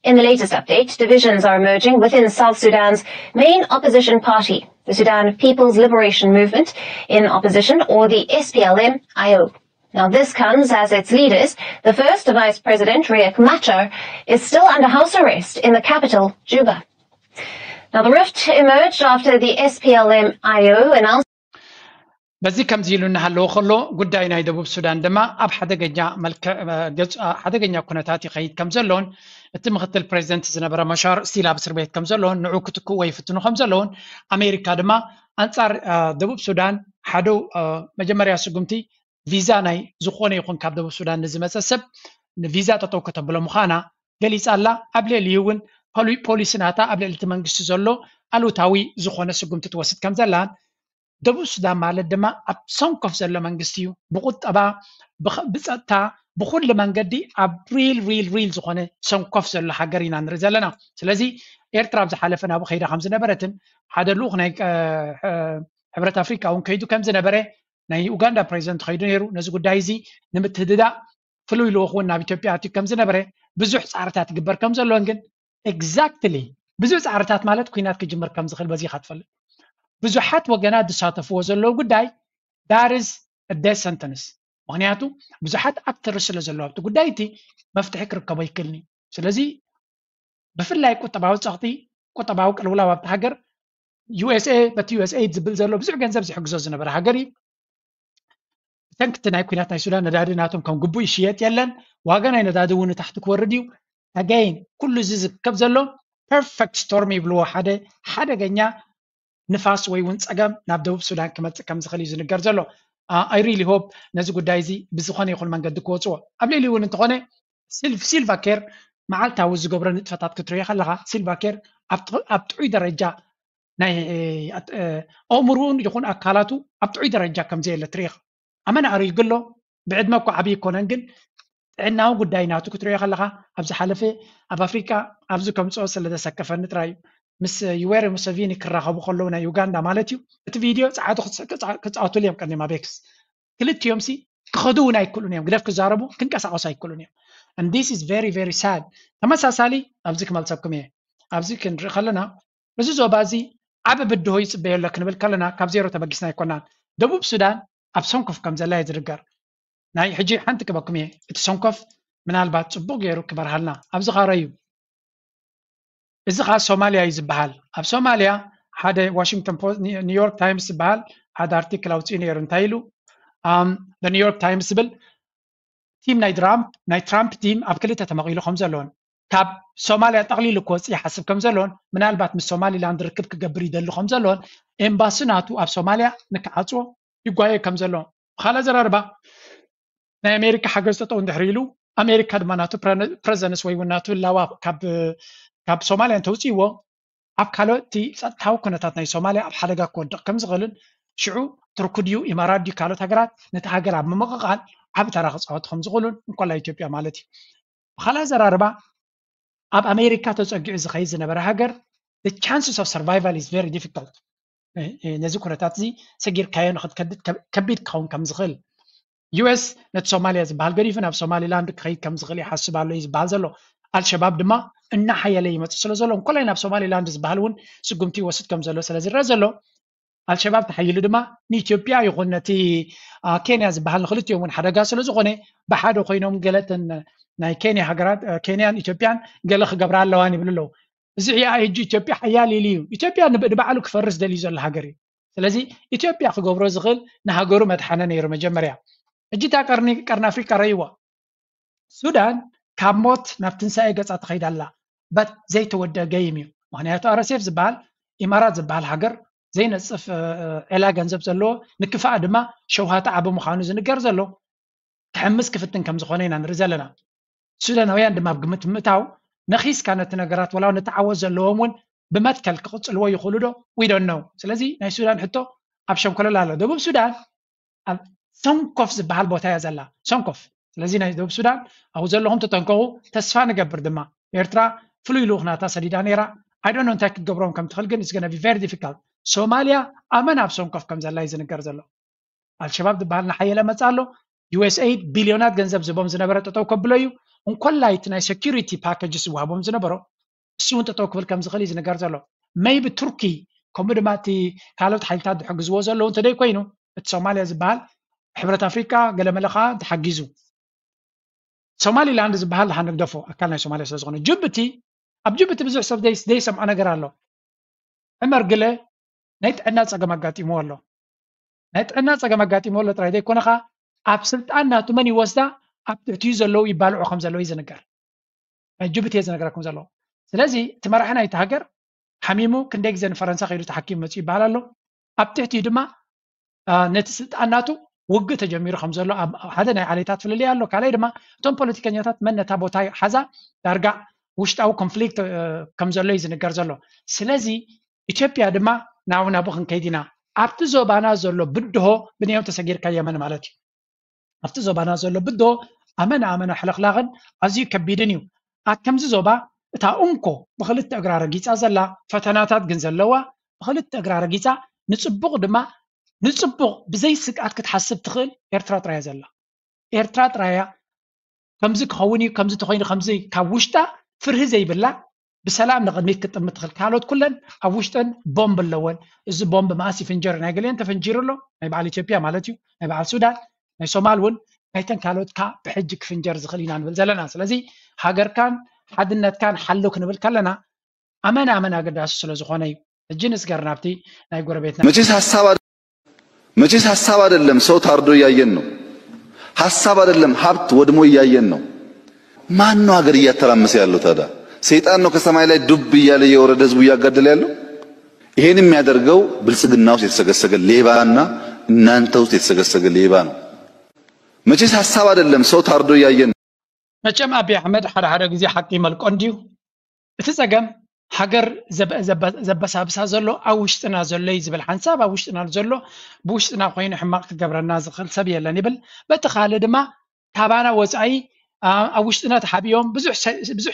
In the latest update, divisions are emerging within South Sudan's main opposition party, the Sudan People's Liberation Movement in opposition, or the S P L M I O. Now, this comes as its leaders, the first Vice President Riek Machar, is still under house arrest in the capital, Juba. Now, the rift emerged after the S P L M I O announced በዚ ከምዚ ኢሉ እናሃለወ ከሎ ጉዳይ ናይ ደቡብ ሱዳን ድማ ኣብ ሓደገኛ መልክዕ ገጹ ሓደገኛ ኩነታት ይኸይድ ከም ዘሎን እቲ ምክትል ፕሬዚደንት ዝነበረ መሻር ስቲል ኣብ እስር ቤት ከም ዘሎን ንዑ ክትክእዎ ይፍትኑ ከም ዘለውን ኣሜሪካ ድማ ኣንጻር ደቡብ ሱዳን ሓደ መጀመርያ ስጉምቲ ቪዛ ናይ ዝኾነ ይኹን ካብ ደቡብ ሱዳን ንዝመፀ ሰብ ንቪዛ ጠጠው ከተብሎ ምዃና ገሊፃ ኣላ። ኣብ ልዕሊኡ እውን ፖሊሲ ናታ ኣብ ልዕሊ እቲ መንግስቲ ዘሎ ኣሉታዊ ዝኾነ ስጉምቲ ትወስድ ከም ዘላን ደቡብ ሱዳን ማለት ድማ ኣብ ሰንኮፍ ዘሎ መንግስቲ እዩ። ብቁጠባ፣ ብፀጥታ፣ ብኩሉ መንገዲ ኣብ ሪል ሪል ሪል ዝኾነ ሰንኮፍ ዘሎ ሃገር ኢና ንርኢ ዘለና። ስለዚ ኤርትራ ኣብ ዝሓለፈ ናብኡ ከይዳ ከም ዝነበረትን ሓደ ልኡኽ ናይ ሕብረት ኣፍሪካ እውን ከይዱ ከም ዝነበረ ናይ ኡጋንዳ ፕሬዚደንት ከይዱ ነይሩ። ነዚ ጉዳይ እዚ ንምትህድዳእ ፍሉይ ልኡኽ እውን ናብ ኢትዮጵያ ኣትዩ ከም ዝነበረ ብዙሕ ፃዕርታት ይግበር ከም ዘሎን ግን ኤግዛክትሊ ብዙሕ ፃዕርታት ማለት ኩናት ክጅምር ከም ዝኽእል በዚኻ ትፈልጥ። ብዙሓት ወገናት ዝሳተፍዎ ዘለዉ ጉዳይ ዳርዝ ደስ ሰንተንስ ምክንያቱ ብዙሓት ኣክተር ስለ ዘለዉ ኣብቲ ጉዳይ እቲ መፍትሒ ክርከቦ ይክእልኒ። ስለዚ ብፍላይ ቁጠባዊ ፀቕጢ ቁጠባዊ ቅልውላው ኣብቲ ሃገር ዩኤስኤ በቲ ዩኤስኤድ ዝብል ዘሎ ብዙሕ ገንዘብ ዝሕግዞ ዝነበረ ሃገር እዩ። ብሰንክቲ ናይ ኩናት ናይ ሱዳን ነዳዲ ናቶም ከም ግቡእ ይሽየጥ የለን። ዋጋ ናይ ነዳዲ እውን ንታሕቲ ክወርድ እዩ። ኣጋይን ኩሉ እዚ ዝርከብ ዘሎ ፐርፌክት ስቶርም ይብልዎ ሓደ ሓደገኛ ንፋስ ወይ እውን ፀገም ናብ ደቡብ ሱዳን ክመፅእ ከም ዝኽእል እዩ ዝንገር ዘሎ። ኣይ ሪሊ ሆፕ ነዚ ጉዳይ እዚ ብዝኾነ ይኹን መንገዲ ክወፅዎ ኣብ ልዕሊ እውን እንተኾነ ሲልቫ ኬር መዓልታዊ ዝገብሮ ንጥፈታት ክትሪኦ ከለካ ሲልቫ ኬር ኣብ ጥዑይ ደረጃ ናይ ኣእምሩን ይኹን ኣካላቱ ኣብ ጥዑይ ደረጃ ከም ዘየለ ትሪኢኻ። ኣመና ኣሪጉ ኣሎ። ብዕድመ እኮ ዓብዪ ይኮነን ግን ጥዕናዊ ጉዳይ ናቱ ክትሪኦ ከለካ ኣብ ዝሓለፈ ኣብ ኣፍሪቃ ኣብዚ ከምፅኦ ስለዘሰከፈኒ ጥራይ ምስ ዩዌሪ ሙሰቪኒ ክራኸቡ ከለዉ ናይ ዩጋንዳ ማለት እዩ እቲ ቪድዮ ፀዓቱ ክፃወቱሉ እዮም ቀኒማ ቤክስ ክልቲኦም ሲ ክኸዱ እውን ኣይክእሉን እዮም ግደፍ ክዛረቡ ክንቀሳቀሱ ኣይክእሉን እዮም and this is very very sad ተመሳሳሊ ኣብዚ ክመልሰኩም እየ ኣብዚ ክንርኢ ከለና እዚ ዞባ እዚ ዓቢ ብድሆ ይጽበዮ ኣሎ ክንብል ከለና ካብ ዜሮ ተበጊስና ኣይኮናን። ደቡብ ሱዳን ኣብ ሰንኮፍ ከም ዘላ እዩ ዝርገር። ናይ ሕጂ ሓንቲ ክበኩም እየ እቲ ሰንኮፍ ምናልባት ጽቡቕ ገይሩ ክበርሃልና ኣብዚ ኻረዩ እዚ ኸዓ ሶማልያ እዩ ዝበሃል። ኣብ ሶማልያ ሓደ ዋሽንግተን ፖስት ኒውዮርክ ታይምስ ዝበሃል ሓደ ኣርቲክል ኣውፅኡ ነይሩ እንታይ ኢሉ ኒውዮርክ ታይምስ ዝብል ቲም ናይ ትራምፕ ናይ ትራምፕ ቲም ኣብ ክልተ ተመቒሉ ከም ዘሎን ካብ ሶማልያ ጠቕሊሉ ክወፅእ ይሓስብ ከም ዘሎን ምናልባት ምስ ሶማሊላንድ ርክብ ክገብር ይደሊ ከም ዘሎን ኤምባሲ ናቱ ኣብ ሶማልያ ንክዓፅዎ ይጓየ ከም ዘሎ ብካልእ ኣዘራርባ ናይ ኣሜሪካ ሓገዝ ጠጠው እንድሕር ኢሉ ኣሜሪካ ድማ ናቱ ፕረዘንስ ወይ እውን ናቱ ህላዋ ካብ ሶማልያ እንተውፅእዎ ኣብ ካልኦት እቲ ፀጥታዊ ኩነታት ናይ ሶማልያ ኣብ ሓደጋ ክወድቕ ከም ዝኽእልን ሽዑ ቱርኪ ድዩ ኢማራት ድዩ ካልኦት ሃገራት ነቲ ሃገር ኣብ ምምቕቓል ዓቢ ተራ ክፃወቱ ከም ዝኽእሉን እንኮላይ ኢትዮጵያ ማለት እዩ። ብካልእ ኣዘራርባ ኣብ ኣሜሪካ ተፀጊዑ ዝኸይድ ዝነበረ ሃገር the chances of survival is very difficult ነዚ ኩነታት እዚ ሰጊርካዮ ንክትከድድ ከቢድ ክኸውን ከም ዝኽእል ዩኤስ ነቲ ሶማልያ ዝበሃል ገዲፉ ናብ ሶማሊላንድ ክኸይድ ከም ዝኽእል ይሓስብ ኣሎ እዩ ዝበሃል ዘሎ ኣልሸባብ ድማ እናሓየለ ይመፅእ ስለ ዘሎ እንኮላይ ናብ ሶማሊላንድ ዝበሃል እውን ስጉምቲ ይወስድ ከም ዘሎ ስለ ዝረአ ዘሎ ኣልሸባብ ተሓይሉ ድማ ንኢትዮጵያ ይኹን ነቲ ኬንያ ዝበሃል ንክልቲኦም እውን ሓደጋ ስለ ዝኾነ ብሓደ ኮይኖም ገለተን ናይ ኬንያ ሃገራት ኬንያን ኢትዮጵያን ገለ ክገብራ ኣለዋን ይብሉ ኣለዉ እዚ ሕጂ ኢትዮጵያ ሓያል ኢሉ እዩ ኢትዮጵያ ንባዕሉ ክፈርስ ደልዩ ዘሎ ሃገር እዩ ስለዚ ኢትዮጵያ ክገብሮ ዝኽእል ንሃገሩ መድሓነ ነይሩ መጀመርያ ሕጂ እታ ቀርኒ ቀርኒ ኣፍሪቃ ረይዋ ሱዳን ካብ ሞት ናብ ትንሳኤ ገጻ ትኸይድ ኣላ but ዘይተወደአ ገይም እዩ ምክንያቱ ኣረሴፍ ዝበሃል ኢማራት ዝበሃል ሃገር ዘይነፅፍ ዕላ ገንዘብ ዘለዎ ንክፋእ ድማ ሸውሃቲ ዓቢ ምዃኑ ዝንገር ዘሎ ክሕምስ ክፍትን ከም ዝኾነ ኢና ንርኢ ዘለና ሱዳናውያን ድማ ኣብ ግምት ምእታው ነኺስካ ነቲ ነገራት ወላ ነቲ ዓወት ዘለዎም እውን ብመትከል ክቕፅልዎ ይኽእሉ ዶ we don't know ስለዚ ናይ ሱዳን ሕቶ ኣብ ሸንኮለል ኣሎ ደቡብ ሱዳን ኣብ ሰንኮፍ ዝበሃል ቦታ እያ ዘላ ሰንኮፍ ስለዚ ናይ ደቡብ ሱዳን ኣብኡ ዘለኹም ተጠንቀቑ ተስፋ ንገብር ድማ ኤርትራ ፍሉይ ልኡኽ ናታ ሰዲዳ ነይራ I don't know እንታይ ክትገብሮም ከም ትኽእል ግን it's gonna be very difficult ሶማልያ ኣመና ኣብ ሰንኮፍ ከም ዘላ እዩ ዝንገር ዘሎ። ኣልሸባብ ዝበሃል እናሓየለ መፃ ኣሎ። ዩ ኤስ ኤይድ ቢልዮናት ገንዘብ ዝቦም ዝነበረ ጠጠው ከብሎ እዩ። እንኮላይ እቲ ናይ ሴኪሪቲ ፓኬጅ ዝወሃቦም ዝነበሮ እሱ እውን ጠጠው ክብል ከም ዝኽእል እዩ ዝንገር ዘሎ። ሜይቢ ቱርኪ ከምኡ ድማ እቲ ካልኦት ሓይልታት ዝሕግዝዎ ዘለዉ እንተደይ ኮይኑ እቲ ሶማልያ ዝበሃል ሕብረት ኣፍሪቃ ገለመለ ከዓ ተሓጊዙ። ሶማሊላንድ ዝበሃል ንግደፎ ኣካል ናይ ሶማልያ ስለዝኾነ ጅቡቲ ኣብ ጅቡቲ ብዙሕ ሰብ ዘይሰምዖ ነገር ኣሎ። ዕመር ግለ ናይ ጥዕና ፀገም ኣጋጢምዎ ኣሎ። ናይ ጥዕና ፀገም ኣጋጢምዎ ኣሎ ጥራይ ዘይኮነ ከዓ ኣብ ስልጣን ናቱ መን ይወስዳ ኣብ ትሕቲኡ ዘለዉ ይባልዑ ከም ዘለዉ እዩ ዝንገር። ናይ ጅቡቲ እየ ዝነግረኩም ዘለኹ። ስለዚ እቲ መራሒ ናይቲ ሃገር ሓሚሙ ክንደይ ግዜ ንፈረንሳ ከይዱ ተሓኪሙ መፅኡ ይበሃል ኣሎ። ኣብ ትሕቲኡ ድማ ነቲ ስልጣን ናቱ ውግእ ተጀሚሩ ከም ዘሎ ኣብ ሓደ ናይ ዓሌታት ፍልልይ ኣሎ። ካልኣይ ድማ እቶም ፖለቲከኛታት መን ነታ ቦታ ሓዛ ዳርጋ ውሽጣዊ ኮንፍሊክት ከም ዘሎ እዩ ዝንገር ዘሎ። ስለዚ ኢትዮጵያ ድማ ናብ ናብኡ ክንከይድ ኢና። ኣብቲ ዞባና ዘሎ ብድሆ ብንዮም ተሰጊርካ የመን ማለት እዩ። ኣብቲ ዞባና ዘሎ ብድሆ ኣመና ኣመና ሕልኽላኽን ኣዝዩ ከቢድን እዩ። ኣብ ከምዚ ዞባ እታ እንኮ ብክልተ እግራ ረጊፃ ዘላ ፈተናታት ግን ዘለዋ ብክልተ እግራ ረጊፃ ንፅቡቕ ድማ ንፅቡቕ ብዘይ ስግኣት ክትሓስብ ትኽእል ኤርትራ ጥራያ ዘላ። ኤርትራ ጥራያ ከምዚ ክኸውን እዩ ከምዚ ተኮይኑ ከምዚ ካብ ውሽጣ ፍርሂ ዘይብላ ብሰላም ንቕድሚት ክትጥምት ትኽእል። ካልኦት ኩለን ኣብ ውሽጠን ቦምብ ኣለወን። እዚ ቦምብ መኣስ ይፍንጀር? ናይ ገሊአን ተፈንጂሩ ኣሎ። ናይ በዓል ኢትዮጵያ ማለት እዩ፣ ናይ በዓል ሱዳን፣ ናይ ሶማል እውን ናይተን ካልኦት ካ ብሕጂ ክፍንጀር ዝኽእል ኢና ንብል ዘለና። ስለዚ ሃገርካን ሓድነትካን ሓሉ ክንብል ከለና ኣመን ኣመን ኣገዳሲ ስለ ዝኾነ እዩ። ሕጂ ንስገር ናብቲ ናይ ጎረቤትና። መቼስ ሀሳብ መቼስ ሀሳብ አይደለም ሰው ታርዶ እያየን ነው። ሀሳብ አይደለም ሀብት ወድሞ እያየን ነው። ማን ነው ሀገር እያተራመሰ ያለው ታዲያ? ሰይጣን ነው ከሰማይ ላይ ዱብ እያለ እየወረደ ህዝቡ እያጋደለ ያለው? ይሄን የሚያደርገው ብልጽግና ውስጥ የተሰገሰገ ሌባና እናንተ ውስጥ የተሰገሰገ ሌባ ነው። መቼስ ሀሳብ አይደለም ሰው ታርዶ እያየን ነው። መቸም ኣብይ ኣሕመድ ሓደ ሓደ ግዜ ሓቂ ይመልቆ እንድዩ። እቲ ጸገም ሃገር ዘበሳብሳ ዘሎ ኣብ ውሽጥና ዘሎ እዩ ዝብል ሓንሳብ ኣብ ውሽጥና ዘሎ ብውሽጥና ኮይኑ ሕማቕ ክገብረና ዝኽእል ሰብ የለን ይብል። በቲ ካልእ ድማ ካባና ወጻኢ ኣብ ውሽጥና ተሓቢኦም ብዙሕ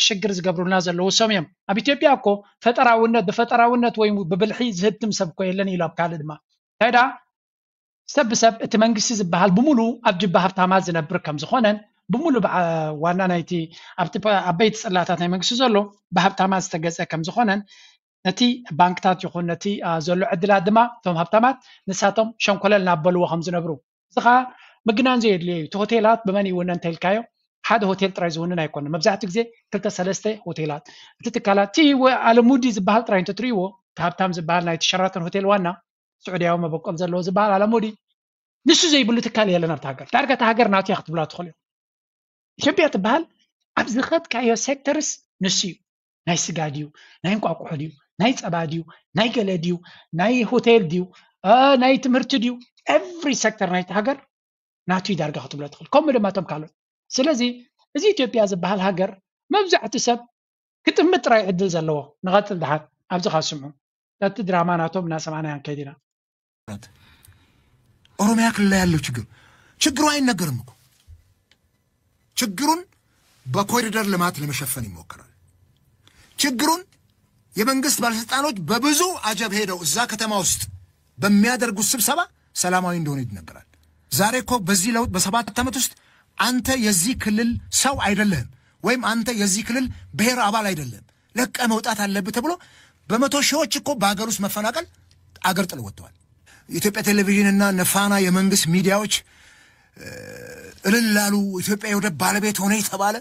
ሽግር ዝገብሩልና ዘለዉ ሰም እዮም። ኣብ ኢትዮጵያ እኮ ፈጠራውነት ብፈጠራውነት ወይ ብብልሒ ዝህትም ሰብ እኮ የለን ኢሉ ኣብ ካልእ ድማ እንታይ ደኣ ሰብ ብሰብ እቲ መንግስቲ ዝበሃል ብምሉ ኣብ ጅባ ሃብታማት ዝነብር ከም ዝኾነን ብምሉ ዋና ናይቲ ኣብቲ ዓበይቲ ጽላታት ናይ መንግስቲ ዘሎ ብሃብታማት ዝተገጸ ከም ዝኾነን ነቲ ባንክታት ይኹን ነቲ ዘሎ ዕድላት ድማ እቶም ሃብታማት ንሳቶም ሸንኮለል ናበልዎ ከም ዝነብሩ እዚ ኸዓ ምግናን ዘየድልዮ እዩ። እቲ ሆቴላት ብመን ይውነ እንተልካዮ ሓደ ሆቴል ጥራይ ዝውንን ኣይኮነን። መብዛሕትኡ ግዜ ክልተ ሰለስተ ሆቴላት እቲ ትካላት እቲ ኣለሙዲ ዝበሃል ጥራይ እንተትርእይዎ እቲ ሃብታም ዝበሃል ናይቲ ሸራተን ሆቴል ዋና ስዑድያዊ መበቆል ዘለዎ ዝበሃል ኣለሙዲ ንሱ ዘይብሉ ትካል የለን ኣብቲ ሃገር። ዳርጋ እታ ሃገር ናቱ እያ ክትብላ ትኽእሉ ኢኹም። ኢትዮጵያ ትበሃል ኣብ ዝኸድካዮ ሴክተርስ ንሱ እዩ። ናይ ስጋ ድዩ፣ ናይ እንቋቁሖ ድዩ፣ ናይ ጸባ ድዩ፣ ናይ ገለ ድዩ፣ ናይ ሆቴል ድዩ፣ ናይ ትምህርቲ ድዩ፣ ኤቭሪ ሴክተር ናይቲ ሃገር ናቱ እዩ ዳርጋ ክትብሎ ትኽእል። ከምኡ ድማ እቶም ካልኦት። ስለዚ እዚ ኢትዮጵያ ዝበሃል ሃገር መብዛሕቲ ሰብ ክጥምት ጥራይ ዕድል ዘለዎ። ንቐጽል ደሓር ኣብዚ ካብ ስምዑ ነቲ ድራማ ናቶም እናሰማዕናዮ ክንከይድ ኢና። ኦሮሚያ ክልል ላይ ያለው ችግር ችግሩ አይነገርም እኮ። ችግሩን በኮሪደር ልማት ለመሸፈን ይሞከራል። ችግሩን የመንግስት ባለስልጣኖች በብዙ አጀብ ሄደው እዛ ከተማ ውስጥ በሚያደርጉት ስብሰባ ሰላማዊ እንደሆነ ይነገራል። ዛሬ እኮ በዚህ ለውጥ በሰባት ዓመት ውስጥ አንተ የዚህ ክልል ሰው አይደለህም ወይም አንተ የዚህ ክልል ብሔር አባል አይደለህም ለቀ መውጣት አለብህ ተብሎ በመቶ ሺዎች እኮ በሀገር ውስጥ መፈናቀል አገር ጥለው ወጥተዋል። የኢትዮጵያ ቴሌቪዥን እና ነፋና የመንግስት ሚዲያዎች እልል አሉ። ኢትዮጵያ የወደብ ባለቤት ሆነ የተባለ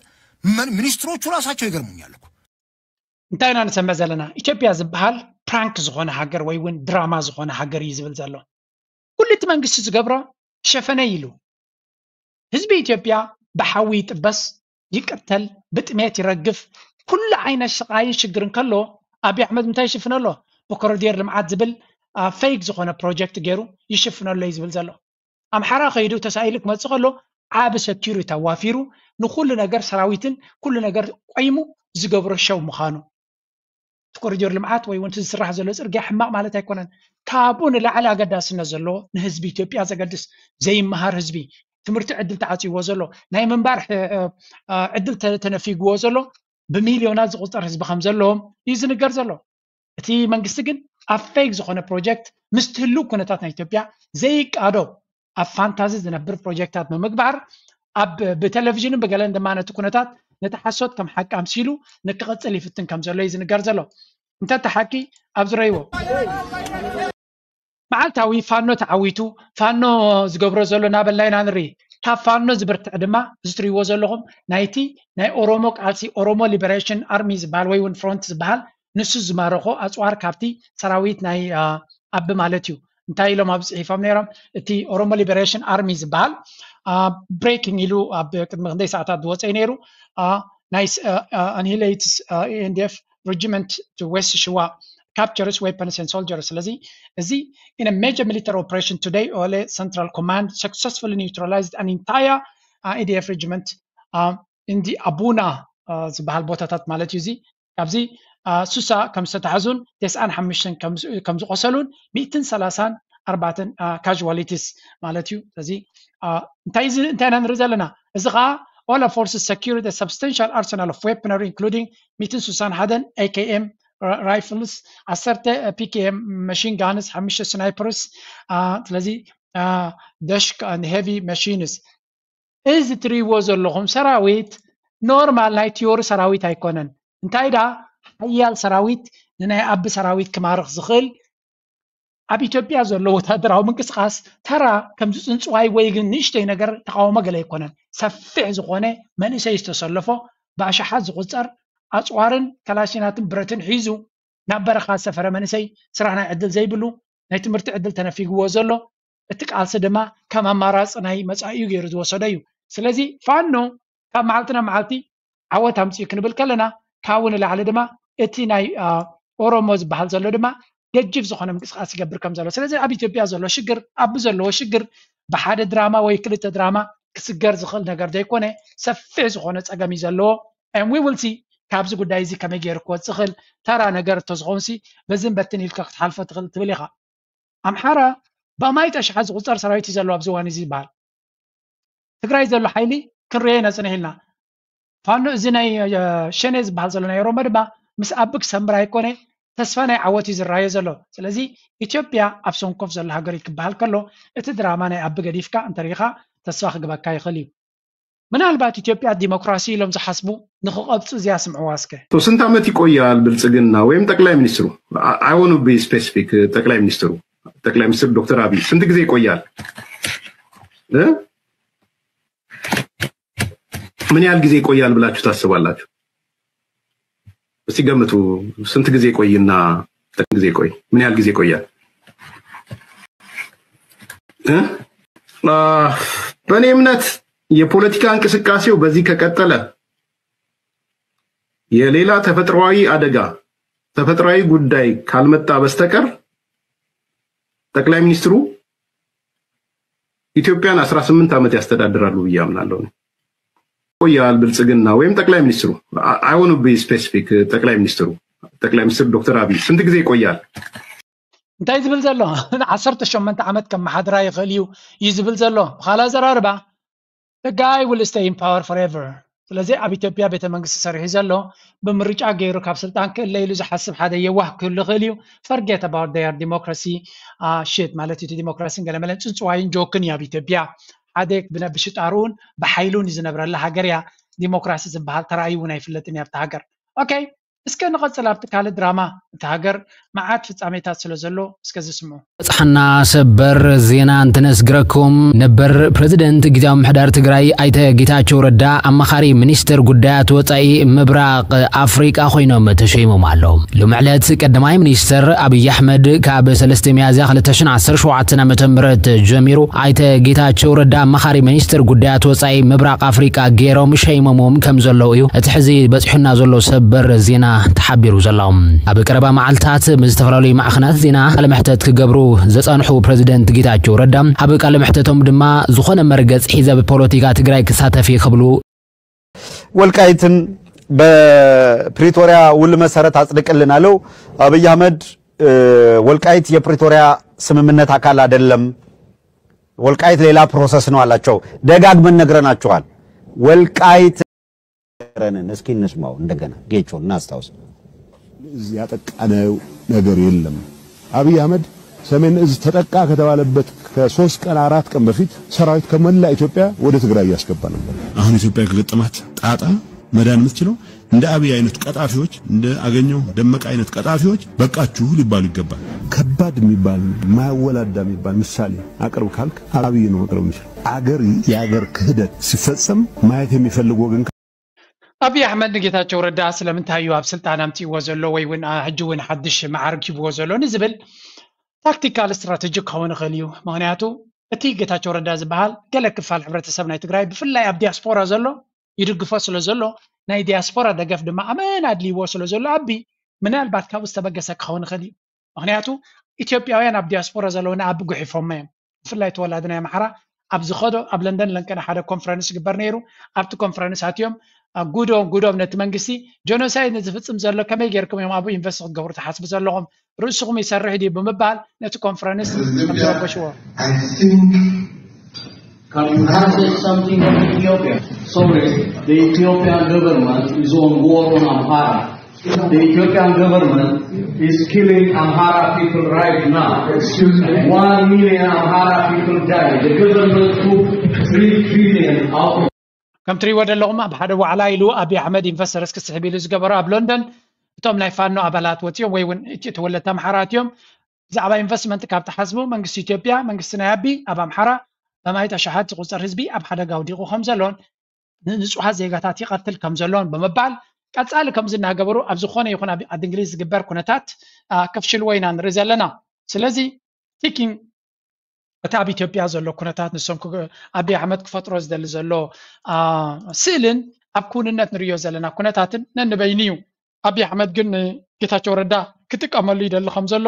ሚኒስትሮቹ ራሳቸው ይገርሙኛል እኮ። እንታይ ኢና ንሰምዕ ዘለና? ኢትዮጵያ ዝበሃል ፕራንክ ዝኾነ ሃገር ወይ እውን ድራማ ዝኾነ ሃገር እዩ ዝብል ዘሎ። ኩሉ እቲ መንግስቲ ዝገብሮ ሸፈነይ ኢሉ ህዝቢ ኢትዮጵያ ብሓዊ ይጥበስ፣ ይቅተል፣ ብጥሜት ይረግፍ፣ ኩሉ ዓይነት ስቃይን ሽግርን ከሎ ኣብይ ኣሕመድ እንታይ ይሽፍን ኣሎ? ብኮሪደር ልምዓት ዝብል ፌክ ዝኾነ ፕሮጀክት ገይሩ ይሽፍን ኣሎ እዩ ዝብል ዘሎ። ኣምሓራ ከይዱ ተሳኢሉ ክመፅእ ከሎ ዓቢ ሰኪሪቲ ኣዋፊሩ ንኩሉ ነገር ሰራዊትን ኩሉ ነገር ቆይሙ ዝገብሮ ሸው ምዃኑ እቲ ኮሪዶር ልምዓት ወይ እውን እቲ ዝስራሕ ዘሎ ፅርግያ ሕማቕ ማለት ኣይኮነን። ካብኡ ንላዕሊ ኣገዳስነት ዘለዎ ንህዝቢ ኢትዮጵያ ዘገድስ ዘይመሃር ህዝቢ ትምህርቲ ዕድል ተዓፅይዎ ዘሎ ናይ ምንባር ዕድል ተነፊግዎ ዘሎ ብሚልዮናት ዝቁፀር ህዝቢ ከም ዘለዎም እዩ ዝንገር ዘሎ። እቲ መንግስቲ ግን ኣብ ፌክ ዝኾነ ፕሮጀክት ምስ ትህልው ኩነታት ናይ ኢትዮጵያ ዘይቃዶ ኣብ ፋንታዚ ዝነብር ፕሮጀክታት ብምግባር ኣብ ብቴሌቪዥንን ብገለን ድማ ነቲ ኩነታት ነቲ ሓሶት ከም ሓቂ ኣምሲሉ ንክቐፅል ይፍትን ከም ዘሎ እዩ ዝንገር ዘሎ። እንተ እቲ ሓቂ ኣብ ዝረይዎ መዓልታዊ ፋኖ ተዓዊቱ ፋኖ ዝገብሮ ዘሎ እናበልና ኢና ንርኢ። ካብ ፋኖ ዝብርትዕ ድማ እዚ ትሪእዎ ዘለኹም ናይቲ ናይ ኦሮሞ ቃልሲ ኦሮሞ ሊበሬሽን ኣርሚ ዝበሃል ወይ እውን ፍሮንት ዝበሃል ንሱ ዝማረኾ ኣፅዋር ካብቲ ሰራዊት ናይ ኣቢ ማለት እዩ። እንታይ ኢሎም ኣብ ፅሒፎም ነይሮም? እቲ ኦሮሞ ሊበሬሽን ኣርሚ ዝበሃል ብሬኪንግ ኢሉ ኣብ ቅድሚ ክንደይ ሰዓታት ዝወፀ እዩ ነይሩ። ናይ ኣኒሂሌትስ ኤንዲኤፍ regiment to West Shua captures weapons and soldiers። ስለዚ እዚ in a major military operation today Ole Central Command successfully neutralized an entire uh, EDF regiment uh, in the Abuna uh, ዝበሃል ቦታታት ማለት እዩ። እዚ ካብዚ ሱሳ ከም ዝተታሕዙን ተስዓን ሓሙሽተን ከም ዝቆሰሉን ሚእትን ሰላሳን ኣርባዕተን ካዥዋሊቲስ ማለት እዩ። ስለዚ እንታይ እዚ እንታይ ኢና ንርኢ ዘለና? እዚ ከዓ all forces secured a substantial arsenal of weaponry including ሚእትን ስሳን ሓደን ኤ ኬ ኤም rifles፣ ዓሰርተ ፒ ኬ ኤም machine guns፣ ሓሙሽተ ስናይፐርስ፣ ስለዚ ደሽክ and heavy machines። እዚ ትሪእዎ ዘለኹም ሰራዊት ኖርማል ናይ ቲዮሪ ሰራዊት ኣይኮነን። እንታይ ዳ ሓያል ሰራዊት ንናይ ኣቢ ሰራዊት ክማርኽ ዝኽእል ኣብ ኢትዮጵያ ዘሎ ወታደራዊ ምንቅስቃስ ተራ ከምዚ ፅንፅዋይ ወይ ግን ንእሽተይ ነገር ተቃውሞ ገለ ኣይኮነን። ሰፊሕ ዝኾነ መንእሰይ ዝተሰለፎ ብኣሽሓት ዝቁፀር ኣፅዋርን ከላሽናትን ብረትን ሒዙ ናብ በረኻ ዝሰፈረ መንእሰይ ስራሕ ናይ ዕድል ዘይብሉ ናይ ትምህርቲ ዕድል ተነፊግዎ ዘሎ እቲ ቃልሲ ድማ ከም ኣማራፂ ናይ መፃኢኡ ገይሩ ዝወሰዶ እዩ። ስለዚ ፋኖ ካብ መዓልቲ ናብ መዓልቲ ዓወት ኣምፅኡ ክንብል ከለና ካብኡ ንላዕሊ ድማ እቲ ናይ ኦሮሞ ዝበሃል ዘሎ ድማ ገጅፍ ዝኾነ ምንቅስቃስ ይገብር ከም ዘሎ። ስለዚ ኣብ ኢትዮጵያ ዘሎ ሽግር ኣብ ዘለዎ ሽግር ብሓደ ድራማ ወይ ክልተ ድራማ ክስገር ዝኽእል ነገር ዘይኮነ ሰፊሕ ዝኾነ ፀገም እዩ ዘለዎ። And we will see ካብዚ ጉዳይ እዚ ከመይ ገይሩ ክወፅእ ይኽእል። ተራ ነገር እንተዝኸውን ሲ በዝን በትን ኢልካ ክትሓልፎ ትኽእል ትብል ኢኻ። ኣምሓራ ብኣማይት ኣሽሓት ዝቁፀር ሰራዊት እዩ ዘለዎ ኣብዚ እዋን እዚ ይበሃል። ትግራይ ዘሎ ሓይሊ ክንሪኦ ኢና ፅንሕ ኢልና። ፋኖ እዚ ናይ ሸኔ ዝበሃል ዘሎ ናይ ኦሮሞ ድማ ምስ ኣቢ ክሰምር ኣይኮነ ተስፋ ናይ ዓወት እዩ ዝረኣዮ ዘሎ። ስለዚ ኢትዮጵያ ኣብ ሰንኮፍ ዘሎ ሃገር እዩ ክበሃል ከሎ እቲ ድራማ ናይ ኣቢ ገዲፍካ እንተሪኢኻ ተስፋ ክግበካ ይኽእል እዩ። ምናልባት ኢትዮጵያ ዲሞክራሲ ኢሎም ዝሓስቡ ንክቐብፁ እዚኣ ስምዕዋ እስከ። ስንት ዓመት ይቆያል ብልጽግና ወይም ጠቅላይ ሚኒስትሩ? I want to be specific። ጠቅላይ ሚኒስትሩ ጠቅላይ ሚኒስትር ዶክተር አብይ ስንት ጊዜ ይቆያል? ምን ያህል ጊዜ ይቆያል ብላችሁ ታስባላችሁ? እስቲ ገምቱ። ስንት ጊዜ ይቆይና ስንት ጊዜ ይቆይ? ምን ያህል ጊዜ ይቆያል? በእኔ እምነት የፖለቲካ እንቅስቃሴው በዚህ ከቀጠለ የሌላ ተፈጥሯዊ አደጋ ተፈጥሯዊ ጉዳይ ካልመጣ በስተቀር ጠቅላይ ሚኒስትሩ ኢትዮጵያን አስራ ስምንት ዓመት ያስተዳድራሉ ብዬ አምናለሁ። ይቆያል ብልጽግና ወይም ጠቅላይ ሚኒስትሩ? I want to be specific። ጠቅላይ ሚኒስትሩ ጠቅላይ ሚኒስትር ዶክተር አብይ ስንት ጊዜ ይቆያል? እንታይ ዝብል ዘሎ ዓሰርተ ሸሞንተ ዓመት ከመሓድራ ይኽእል እዩ እዩ ዝብል ዘሎ ብኻልእ ኣዘራርባ the guy will stay in power forever። ስለዚ ኣብ ኢትዮጵያ ቤተ መንግስቲ ሰሪሑ ዘሎ ብምርጫ ገይሩ ካብ ስልጣን ክእለ ኢሉ ዝሓስብ ሓደ የዋህ ክህሉ ይኽእል እዩ። Forget about their democracy shit ማለት እዩ። ዲሞክራሲን ገለመለን ፅንፅዋይን ጆክን እዩ ኣብ ኢትዮጵያ። ሓደ ብሽጣርኡን ብሓይሉን እዩ ዝነብረላ ሃገር እያ። ዲሞክራሲ ዝበሃል ተራእዩ እውን ኣይፍለጥን እዩ ኣብቲ ሃገር። ኦኬ እስከ ንቐፅል ኣብቲ ካልእ ድራማ እታ ሃገር መዓት ፍፃሜታት ስለ ዘሎ እስከ ዝስምዑ። በፅሓና ሰበር ዜና እንትነስግረኩም ነበር ፕረዚደንት ግዝያዊ ምሕዳር ትግራይ ኣይተ ጌታቸው ረዳ ኣማኻሪ ሚኒስትር ጉዳያት ወፃኢ ምብራቕ ኣፍሪቃ ኮይኖም ተሸይሞም ኣለዉ። ሎም ዕለት ቀዳማይ ሚኒስትር ኣብይ ኣሕመድ ካብ ሰለስተ ሚያዝያ ክልተ ሽሕን ዓሰርተ ሸውዓተን ዓመተ ምህረት ጀሚሩ ኣይተ ጌታቸው ረዳ ኣማኻሪ ሚኒስትር ጉዳያት ወፃኢ ምብራቕ ኣፍሪቃ ገይሮም ሸይሞሞም ከም ዘለዉ እዩ እቲ ሕዚ በፂሑና ዘሎ ሰበር ዜና ተሓቢሩ ዘሎ። ኣብ ቀረባ መዓልታት ምስ ዝተፈላለዩ ማዕኸናት ዜና ቃለ መሕተት ክገብሩ ዘፃንሑ ፕረዚደንት ጌታቸው ረዳ ኣብ ቃለ መሕተቶም ድማ ዝኾነ መርገፂ ሒዘ ብፖለቲካ ትግራይ ክሳተፍ እየ ክብሉ ወልቃይትን በፕሪቶሪያ ውል መሰረት አጽድቅልን አለው። አብይ አህመድ ወልቃይት የፕሪቶሪያ ስምምነት አካል አይደለም፣ ወልቃይት ሌላ ፕሮሰስ ነው አላቸው። ደጋግመን ነግረናቸዋል። ወልቃይት ረንን እስኪ እንስማው እንደገና ጌቾ እናስታውስ። ያጠቃነው ነገር የለም። አብይ አህመድ ሰሜን እዝ ተጠቃ ከተባለበት ከሶስት ቀን አራት ቀን በፊት ሰራዊት ከመላ ኢትዮጵያ ወደ ትግራይ እያስገባ ነበር። አሁን ኢትዮጵያ ከገጠማት ጣጣ መዳን የምትችለው እንደ አብይ አይነት ቀጣፊዎች፣ እንደ አገኘው ደመቀ አይነት ቀጣፊዎች በቃችሁ ሊባሉ ይገባል። ከባድ የሚባል ማያወላዳ የሚባል ምሳሌ አቅርብ ካልክ አብይ ነው አቅርብ የሚችል። አገር የአገር ክህደት ሲፈጸም ማየት የሚፈልግ ወገን ኣብይ ኣሕመድ ንጌታቸው ረዳ ስለምንታይ እዩ ኣብ ስልጣን ኣምፅዎ ዘሎ ወይ እውን ሕጂ እውን ሓድሽ መዓርግ ሂብዎ ዘሎ ንዝብል ታክቲካል ስትራቴጂ ክኸውን ይኽእል እዩ። ምክንያቱ እቲ ጌታቸው ረዳ ዝበሃል ገለ ክፋል ሕብረተሰብ ናይ ትግራይ ብፍላይ ኣብ ዲያስፖራ ዘሎ ይድግፎ ስለ ዘሎ ናይ ዲያስፖራ ደገፍ ድማ ኣመን ኣድልይዎ ስለ ዘሎ ኣቢ ምናልባት ካብኡ ዝተበገሰ ክኸውን ይኽእል እዩ። ምክንያቱ ኢትዮጵያውያን ኣብ ዲያስፖራ ዘለውና ኣብ ጉሒፎሞ እዮም። ብፍላይ ተወላዲ ናይ ኣምሓራ ኣብ ዝኸዶ ኣብ ለንደን ለንቀነ ሓደ ኮንፈረንስ ይግበር ነይሩ። ኣብቲ ኮንፈረንስ ኣትዮም ጉዶም ጉዶም ነቲ መንግስቲ ጀኖሳይድ ንዝፍፅም ዘሎ ከመይ ጌርኩም እዮም ኣብኡ ኢንቨስት ክትገብሩ ትሓስቡ ዘለኹም? ርእስኹም ይሰርሕ ድዩ ብምባል ነቲ ኮንፈረንስ ኣረበሽዎ። Can you translate something in Ethiopia? Sorry, the Ethiopian government is on war on Amhara. The Ethiopian government is killing Amhara people right now. Excuse me. One million Amhara people died. The government took three trillion out of ከም ትሪእዎ ዘለኹም ኣብ ሓደ ዋዕላ ኢሉ ኣብይ ኣሕመድ ኢንቨስተርስ ክስሕብ ኢሉ ዝገበሮ ኣብ ሎንደን እቶም ናይ ፋኖ ኣባላት ወፂኦም ወይ እውን እቲ ተወለድቲ ኣምሓራ ኣትዮም ብዛዕባ ኢንቨስትመንት ካብ ተሓስቡ መንግስቲ ኢትዮጵያ መንግስቲ ናይ ኣቢ ኣብ ኣምሓራ በማይት ኣሽሓት ዝቁፀር ህዝቢ ኣብ ሓደጋ ወዲቑ ከም ዘሎን ንንፁሃት ዜጋታት ይቐትል ከም ዘሎን ብምባል ቀፃሊ ከምዚ እናገበሩ ኣብ ዝኾነ ይኹን ኣብ ዓዲ እንግሊዝ ዝግበር ኩነታት ከፍሽልዎ ኢና ንርኢ ዘለና። ስለዚ ቲኪንግ እቲ ኣብ ኢትዮጵያ ዘሎ ኩነታት ንሶም ኣብይ ኣሕመድ ክፈጥሮ ዝደሊ ዘሎ ስእልን ኣብ ክውንነት ንርእዮ ዘለና ኩነታትን ነንበይኑ እዩ። ኣብይ ኣሕመድ ግን ንጌታቸው ረዳ ክጥቀመሉ ይደሊ ከም ዘሎ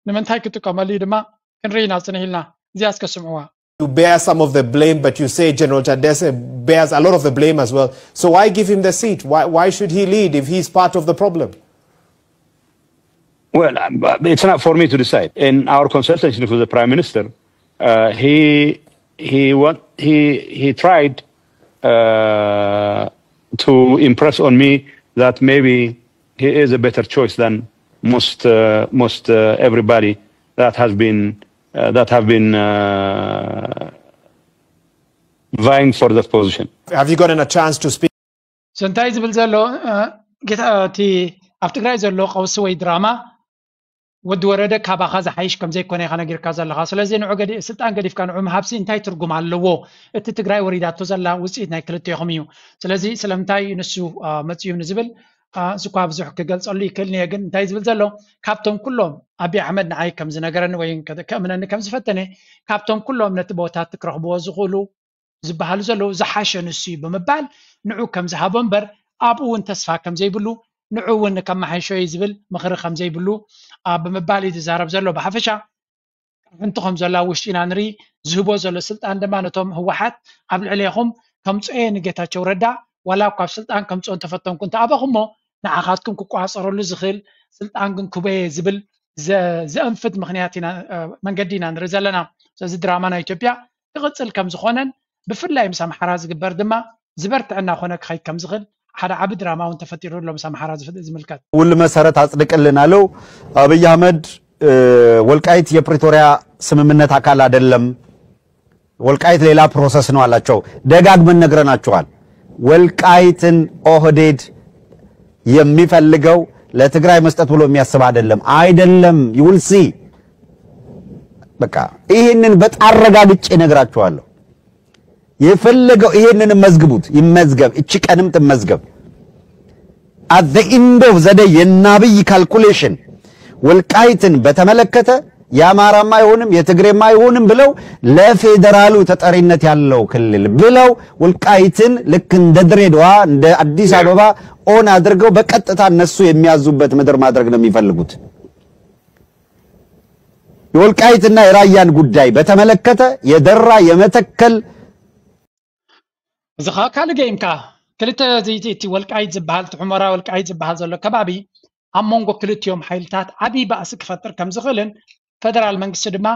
ንምንታይ ክጥቀመሉ እዩ ድማ ክንርኢ ኢና ፅንሕ ኢልና። እዚኣ እስከ ስምዕዋ። You bear some of the blame, but you say General Tadesse bears a lot of the blame as well. So why give him the seat? Why, why should he lead if he's part of the problem? Well, it's not for me to decide. In our consultation with the Prime Minister, uh, he he want, he he tried uh, to impress on me that maybe he is a better choice than most uh, most uh, everybody that has been uh, that have been uh, vying for that position. Have you gotten a chance to speak? So እንታይ ዝብል ዘሎ ጌታ እቲ ኣብ ትግራይ ዘሎ ቀውሲ ወይ ድራማ ወዲ ወረደ ካባኻ ዝሓይሽ ከም ዘይኮነ ኢኻ ነጊርካ ዘለኻ። ስለዚ ንዑ ስልጣን ገዲፍካ ንዑ ምሃብሲ እንታይ ትርጉም ኣለዎ? እቲ ትግራይ ወሪዳቶ ዘላ ውፅኢት ናይ ክልቴኹም እዩ። ስለዚ ስለምንታይ ንሱ መፅዩ ንዝብል እዚኳ ብዙሕ ክገልፀሉ ይክእል እየ፣ ግን እንታይ ዝብል ዘሎ ካብቶም ኩሎም ኣብይ ኣሕመድ ንዓይ ከም ዝነገረኒ ወይ ከእምነኒ ከም ዝፈተነ ካብቶም ኩሎም ነቲ ቦታ ትክረኽብዎ ዝኽእሉ ዝበሃሉ ዘለዉ ዝሓሸ ንሱ እዩ ብምባል ንዑ ከም ዝሃቦ እምበር ኣብኡ እውን ተስፋ ከም ዘይብሉ ንዑ እውን ከመሓይሾ እዩ ዝብል ምኽሪ ከም ዘይብሉ ብምባል እዩ ዝዛረብ ዘሎ። ብሓፈሻ ሕንቲ ከም ዘሎ ኣብ ውሽጢ ኢና ንርኢ። ዝህቦ ዘሎ ስልጣን ድማ ነቶም ህወሓት ኣብ ልዕሌኹም ከምፅኦ እየ ንጌታቸው ረዳ ዋላ እኳ ኣብ ስልጣን ከምፅኦ እንተፈተንኩ እንተኣበኹሞ ንዓኻትኩም ክቋፀረሉ ዝኽእል ስልጣን ግን ክበየ ዝብል ዘእንፍት ምክንያት ኢና መንገዲ ኢና ንርኢ ዘለና። ስለዚ ድራማ ናይ ኢትዮጵያ ክቕፅል ከም ዝኾነን ብፍላይ ምስ ኣምሓራ ዝግበር ድማ ዝበርትዕ እናኾነ ክኸይድ ከም ዝኽእል ሓደ ዓቢ ድራማ እውን ተፈጢሩ ኣሎ ምስ ኣምሓራ ዝምልከት። ውል መሰረት አጽድቅልን አለው። አብይ አህመድ ወልቃይት የፕሪቶሪያ ስምምነት አካል አይደለም፣ ወልቃይት ሌላ ፕሮሰስ ነው አላቸው። ደጋግመን ነግረናቸዋል። ወልቃይትን ኦህዴድ የሚፈልገው ለትግራይ መስጠት ብሎ የሚያስብ አይደለም። አይደለም። You will see። በቃ ይህንን በጣም አረጋግጬ ነግራችኋለሁ። የፈለገው ይሄንን መዝግቡት፣ ይመዝገብ፣ እቺ ቀንም ትመዝገብ። At the end of the day የናብይ ካልኩሌሽን ወልቃይትን በተመለከተ የአማራማ አይሆንም የትግሬማ አይሆንም ብለው ለፌዴራሉ ተጠሪነት ያለው ክልል ብለው ወልቃይትን ልክ እንደ ድሬዳዋ እንደ አዲስ አበባ ኦን አድርገው በቀጥታ እነሱ የሚያዙበት ምድር ማድረግ ነው የሚፈልጉት። የወልቃይትና የራያን ጉዳይ በተመለከተ የደራ የመተከል እዚ ከዓ ካልእ ገይምካ ክልተ እቲ ወልቃይት ዝበሃል እቲ ሑመራ ወልቃይት ዝበሃል ዘሎ ከባቢ ኣብ መንጎ ክልቲኦም ሓይልታት ዓብዪ ባእሲ ክፈጥር ከም ዝኽእልን ፌደራል መንግስቲ ድማ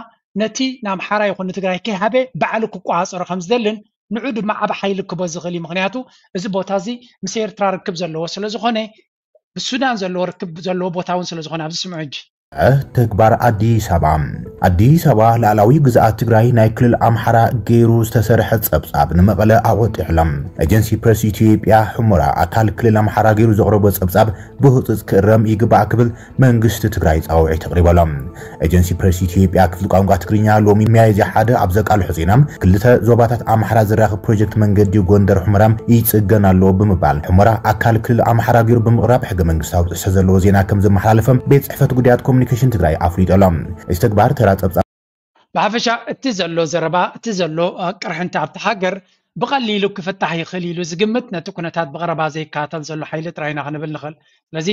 ነቲ ንኣምሓራ ይኹን ንትግራይ ከይሃበ ባዕሉ ክቆፃፀሮ ከም ዝደልን ንዑ ድማ ዓብ ሓይሊ ክቦ ዝኽእል እዩ። ምክንያቱ እዚ ቦታ እዚ ምስ ኤርትራ ርክብ ዘለዎ ስለ ዝኾነ ብሱዳን ዘለዎ ርክብ ዘለዎ ቦታ እውን ስለ ዝኾነ ኣብዚ ስምዑ ሕጂ ተግባር ኣዲስ ኣበባ። ኣዲስ ኣበባ ላዕላዊ ግዝኣት ትግራይ ናይ ክልል ኣምሓራ ገይሩ ዝተሰርሐ ጸብጻብ ንመቐለ ኣወጢሑሎም። ኤጀንሲ ፕረስ ኢትዮጵያ ሑመራ ኣካል ክልል ኣምሓራ ገይሩ ዘቕረቦ ጸብጻብ ብህጹጽ ክእረም ይግባእ ክብል መንግስቲ ትግራይ ጻውዒት ኣቕሪበሎም። ኤጀንሲ ፕረስ ኢትዮጵያ ክፍሊ ቋንቋ ትግርኛ ሎሚ ሚያዝያ ሓደ ኣብ ዘቃልሖ ዜና ክልተ ዞባታት ኣምሓራ ዘራኽብ ፕሮጀክት መንገዲ ጎንደር ሑመራ ይጽገን ኣሎ ብምባል ሑመራ ኣካል ክልል ኣምሓራ ገይሩ ብምቕራብ ሕገ መንግስታዊ ጥሕሰት ዘለዎ ዜና ከም ዘመሓላለፈ ቤት ጽሕፈት ጉዳያት ኮሚኒኬሽን ትግራይ ኣፍሊጡ ኣሎ። እዚ ተግባር ተራ ጸብጻብ ብሓፈሻ እቲ ዘሎ ዘረባ እቲ ዘሎ ቅርሕንቲ ኣብቲ ሃገር ብቐሊሉ ክፍታሕ ይኽእል ኢሉ ዝግምት ነቲ ኩነታት ብቐረባ ዘይከታተል ዘሎ ሓይሊ ጥራይ ኢና ክንብል ንኽእል። ስለዚ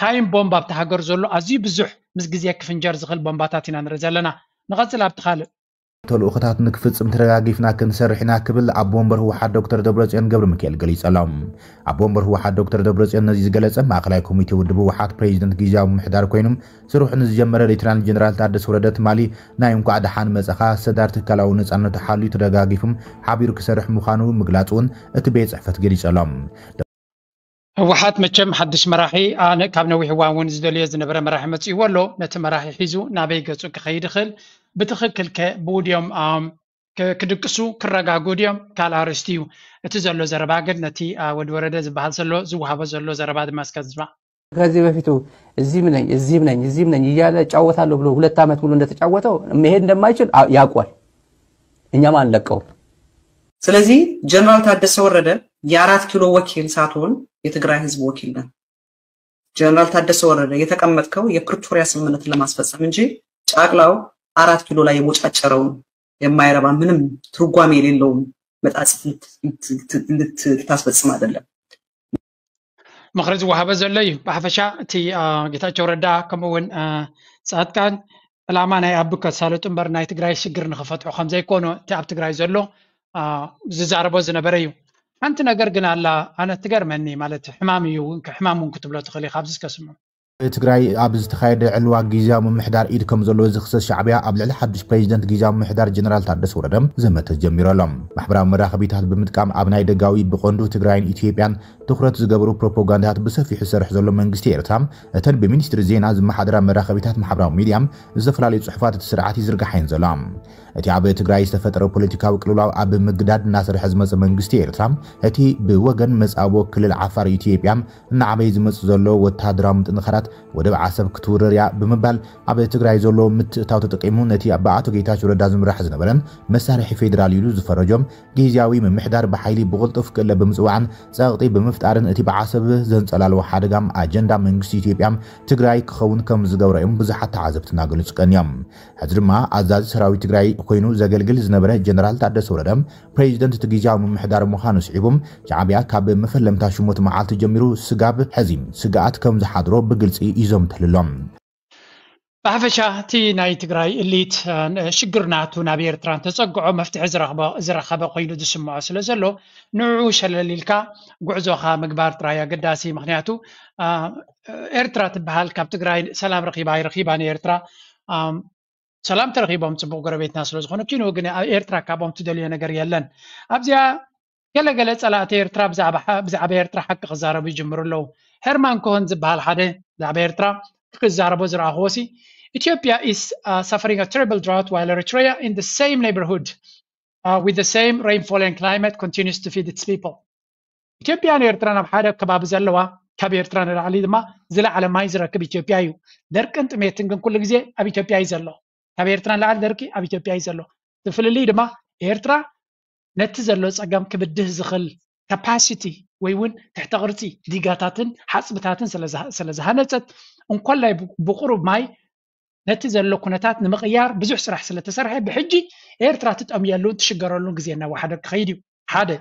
ታይም ቦምብ ኣብቲ ሃገር ዘሎ ኣዝዩ ብዙሕ ምስ ግዜ ክፍንጀር ዝኽእል ቦምባታት ኢና ንርኢ ዘለና። ንቐጽል ኣብቲ ካልእ ተልእኾታት ንክፍጽም ተደጋጊፍና ክንሰርሕ ኢና ክብል ኣቦ ወንበር ህወሓት ዶክተር ደብረጽዮን ገብረ ሚካኤል ገሊጸሎም። ኣቦ ወንበር ህወሓት ዶክተር ደብረጽዮን ነዚ ዝገለጸ ማእኸላይ ኮሚቴ ውድብ ህወሓት ፕሬዚደንት ግዝያዊ ምምሕዳር ኮይኖም ስርሑ ንዝጀመረ ሌተናል ጀነራል ታደሰ ወረደ ትማሊ ናይ እንኳዕ ደሓን መጻኻ ሰዳር ትካላዊ ነጻነቱ ሓልዩ ተደጋጊፉም ሓቢሩ ክሰርሕ ምዃኑ ምግላጹ እውን እቲ ቤት ጽሕፈት ገሊጸሎም። ህወሓት መቸም ሓድሽ መራሒ ኣነ ካብ ነዊሕ እዋን እውን ዝደልዮ ዝነበረ መራሒ መፂእዎ ኣሎ። ነቲ መራሒ ሒዙ ናበይ ገፁ ክኸይድ ይኽእል? ብትኽክል ከ ብኡ ድዮም ክድቅሱ ክረጋግኡ ድዮም? ካልእ ኣርእስቲ እዩ። እቲ ዘሎ ዘረባ ግን ነቲ ወዲ ወረደ ዝበሃል ዘሎ ዝወሃቦ ዘሎ ዘረባ ድማ እስከ ዝስማዕ። ከዚህ በፊቱ እዚህም ነኝ እዚህም ነኝ እዚህም ነኝ እያለ እጫወታለሁ ብሎ ሁለት ዓመት ሙሉ እንደተጫወተው መሄድ እንደማይችል ያውቋል። እኛም አንለቀው። ስለዚህ ጀነራል ታደሰ ወረደ የአራት ኪሎ ወኪል ሳትሆን የትግራይ ህዝብ ወኪል ነህ። ጀነራል ታደሰ ወረደ የተቀመጥከው የፕሪቶሪያ ስምምነትን ለማስፈጸም እንጂ ጫቅላው አራት ኪሎ ላይ የቦጫጨረውን የማይረባ ምንም ትርጓሜ የሌለውን መጣጽፍ ልታስፈጽም አይደለም። ምኽሪ ዝወሃበ ዘሎ እዩ። ብሓፈሻ እቲ ጌታቸው ረዳ ከምኡ እውን ፃድቃን ዕላማ ናይ ኣቢ ከሳልጡ እምበር ናይ ትግራይ ሽግር ንኽፈትሑ ከምዘይኮኑ እቲ ኣብ ትግራይ ዘሎ ዝዛረቦ ዝነበረ እዩ። ሓንቲ ነገር ግን ኣላ፣ ኣነ ትገርመኒ ማለት ሕማም እዩ እውን ሕማም እውን ክትብሎ ትኽእል ኢኻ። ኣብዚ እስከ ስምዑ። ትግራይ ኣብ ዝተኻየደ ዕልዋ ግዝያዊ ምምሕዳር ኢድ ከም ዘለዎ ዝኽሰስ ሻዕብያ ኣብ ልዕሊ ሓድሽ ፕሬዚደንት ግዝያዊ ምምሕዳር ጀነራል ታደሰ ወረደ ዘመተ ጀሚሩ ኣሎ። ማሕበራዊ መራኸቢታት ብምጥቃም ኣብ ናይ ደጋዊ ብቐንዱ ትግራይን ኢትዮጵያን ትኹረት ዝገብሩ ፕሮፓጋንዳታት ብሰፊሑ ዝሰርሕ ዘሎ መንግስቲ ኤርትራ እተን ብሚኒስትሪ ዜና ዝመሓደራ መራኸቢታት ማሕበራዊ ሚድያ ዝተፈላለዩ ፅሑፋት እቲ ስርዓት ይዝርግሓ እየን ዘሎ። እቲ ኣብ ትግራይ ዝተፈጠረ ፖለቲካዊ ቅልውላው ኣብ ምግዳድ እናሰርሐ ዝመፀ መንግስቲ ኤርትራ እቲ ብወገን መፃቦ ክልል ዓፋር ኢትዮጵያ እናዓበየ ዝመፅእ ዘሎ ወታደራዊ ምጥንኻራት ወደብ ዓሰብ ክትውረር እያ ብምባል ኣብ ትግራይ ዘሎ ምትእታው ተጠቂሙ ነቲ ብኣቶ ጌታቸው ረዳ ዝምራሕ ዝነበረ መሳርሒ ፌዴራል ኢሉ ዝፈረጆ ግዝያዊ ምምሕዳር ብሓይሊ ብቕልጡፍ ክእለ ብምፅዋዕን ፀቕጢ ብምፍጣርን እቲ ብዓሰብ ዘንፀላልዎ ሓደጋ ኣጀንዳ መንግስቲ ኢትዮጵያ ትግራይ ክኸውን ከም ዝገብሮ እዮም ብዙሓት ተዓዘብትና ገሊፁ ቀንዮም። ሕዚ ድማ ኣዛዚ ሰራዊት ትግራይ ኮይኑ ዘገልግል ዝነበረ ጀነራል ታደሰ ወረደ ፕሬዚደንት እቲ ግዝያዊ ምምሕዳር ምዃኑ ስዒቡ ሻዕብያ ካብ መፈለምታ ሽሞት መዓልቲ ጀሚሩ ስጋብ ሕዚ ስግኣት ከም ዝሓድሮ ብግልፂ ይዘምተሉ ኣሎ። ብሓፈሻ እቲ ናይ ትግራይ እሊት ሽግር ናቱ ናብ ኤርትራ እንተፀግዖ መፍትሒ ዝረኸበ ኮይኑ ዝስምዖ ስለ ዘሎ ንዕኡ ሸለል ኢልካ ጉዕዞኻ ምግባር ጥራይ ኣገዳሲ። ምክንያቱ ኤርትራ ትበሃል ካብ ትግራይ ሰላም ረኺባ ኣይረኺባን ኤርትራ ሰላም ተረኺቦም ፅቡቕ ጎረቤትና ስለ ዝኾኑ ኪንኡ ግን ኣብ ኤርትራ ካብኦም ትደልዮ ነገር የለን። ኣብዚኣ ገለገለ ፀላእቲ ኤርትራ ብዛዕባ ኤርትራ ሓቂ ክዛረቡ ይጅምሩ ኣለዉ። ሄርማን ኮሆን ዝበሃል ሓደ ብዛዕባ ኤርትራ ክዛረቦ ዝረኣኽዎ ሲ Ethiopia is suffering a terrible drought while Eritrea in the same neighborhood with the same rainfall and climate continues to feed its people. ኢትዮጵያን ኤርትራን ኣብ ሓደ ከባቢ ዘለዋ ካብ ኤርትራ ንላዕሊ ድማ ዝለዓለ ማይ ዝረክብ ኢትዮጵያ እዩ። ደርቅን ጥሜትን ግን ኩሉ ግዜ ኣብ ኢትዮጵያ እዩ ዘሎ። ካብ ኤርትራ ንላዕሊ ደርቂ ኣብ ኢትዮጵያ እዩ ዘሎ። እቲ ፍልልይ ድማ ኤርትራ ነቲ ዘሎ ፀገም ክብድህ ዝኽእል capacity ወይ እውን ትሕተ ቅርፂ ዲጋታትን ሓፅብታትን ስለ ዝሃነፀት እንኮላይ ብቁሩብ ማይ ነቲ ዘሎ ኩነታት ንምቕያር ብዙሕ ስራሕ ስለ ተሰርሐ ብሕጂ ኤርትራ ትጠምየሉን ትሽገረሉን ግዜ እናወሓደ ክኸይድ እዩ። ሓደ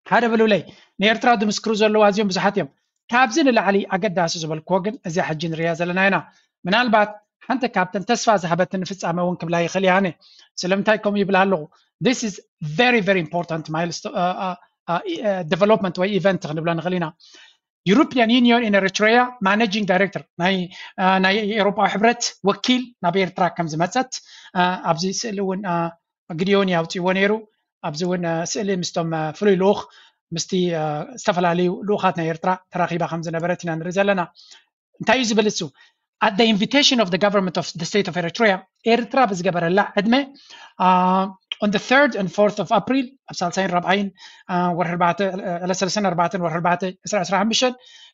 ሓደ ብሉለይ ንኤርትራ ዝምስክሩ ዘለዉ ኣዝዮም ብዙሓት እዮም። ካብዚ ንላዕሊ ኣገዳሲ ዝበልክዎ ግን እዚኣ ሕጂ ንሪኣ ዘለና ኢና። ምናልባት ሓንቲ ካብተን ተስፋ ዝሃበትኒ ፍጻመ እውን ክብላ ይኽእል እየ ኣነ። ስለምንታይ ከምኡ ይብል ኣለኹ? This is very very important milestone development ወይ event ክንብሎ ንኽእል ኢና። European Union in Eritrea managing director ናይ ናይ ኤውሮጳዊ ሕብረት ወኪል ናብ ኤርትራ ከም ዝመጸት ኣብዚ ስእሊ እውን ግዲዮን ያውፅዎ ነይሩ። ኣብዚ እውን ስእሊ ምስቶም ፍሉይ ልኡኽ ምስቲ ዝተፈላለዩ ልኡኻት ናይ ኤርትራ ተራኺባ ከም ዝነበረት ኢና ንርኢ ዘለና። እንታይ እዩ ዝብል እሱ? at the invitation of the government of the state of Eritrea, ኤርትራ ብዝገበረላ ዕድመ uh, on the third and fourth of April ኣብ ሳልሳይን ራብዓይን ወርሒ ኣርባዕተ ዕለ ሰለስተን ኣርባዕተን ወርሒ ኣርባዕተ ዕስራ ዕስራ ሓሙሽተ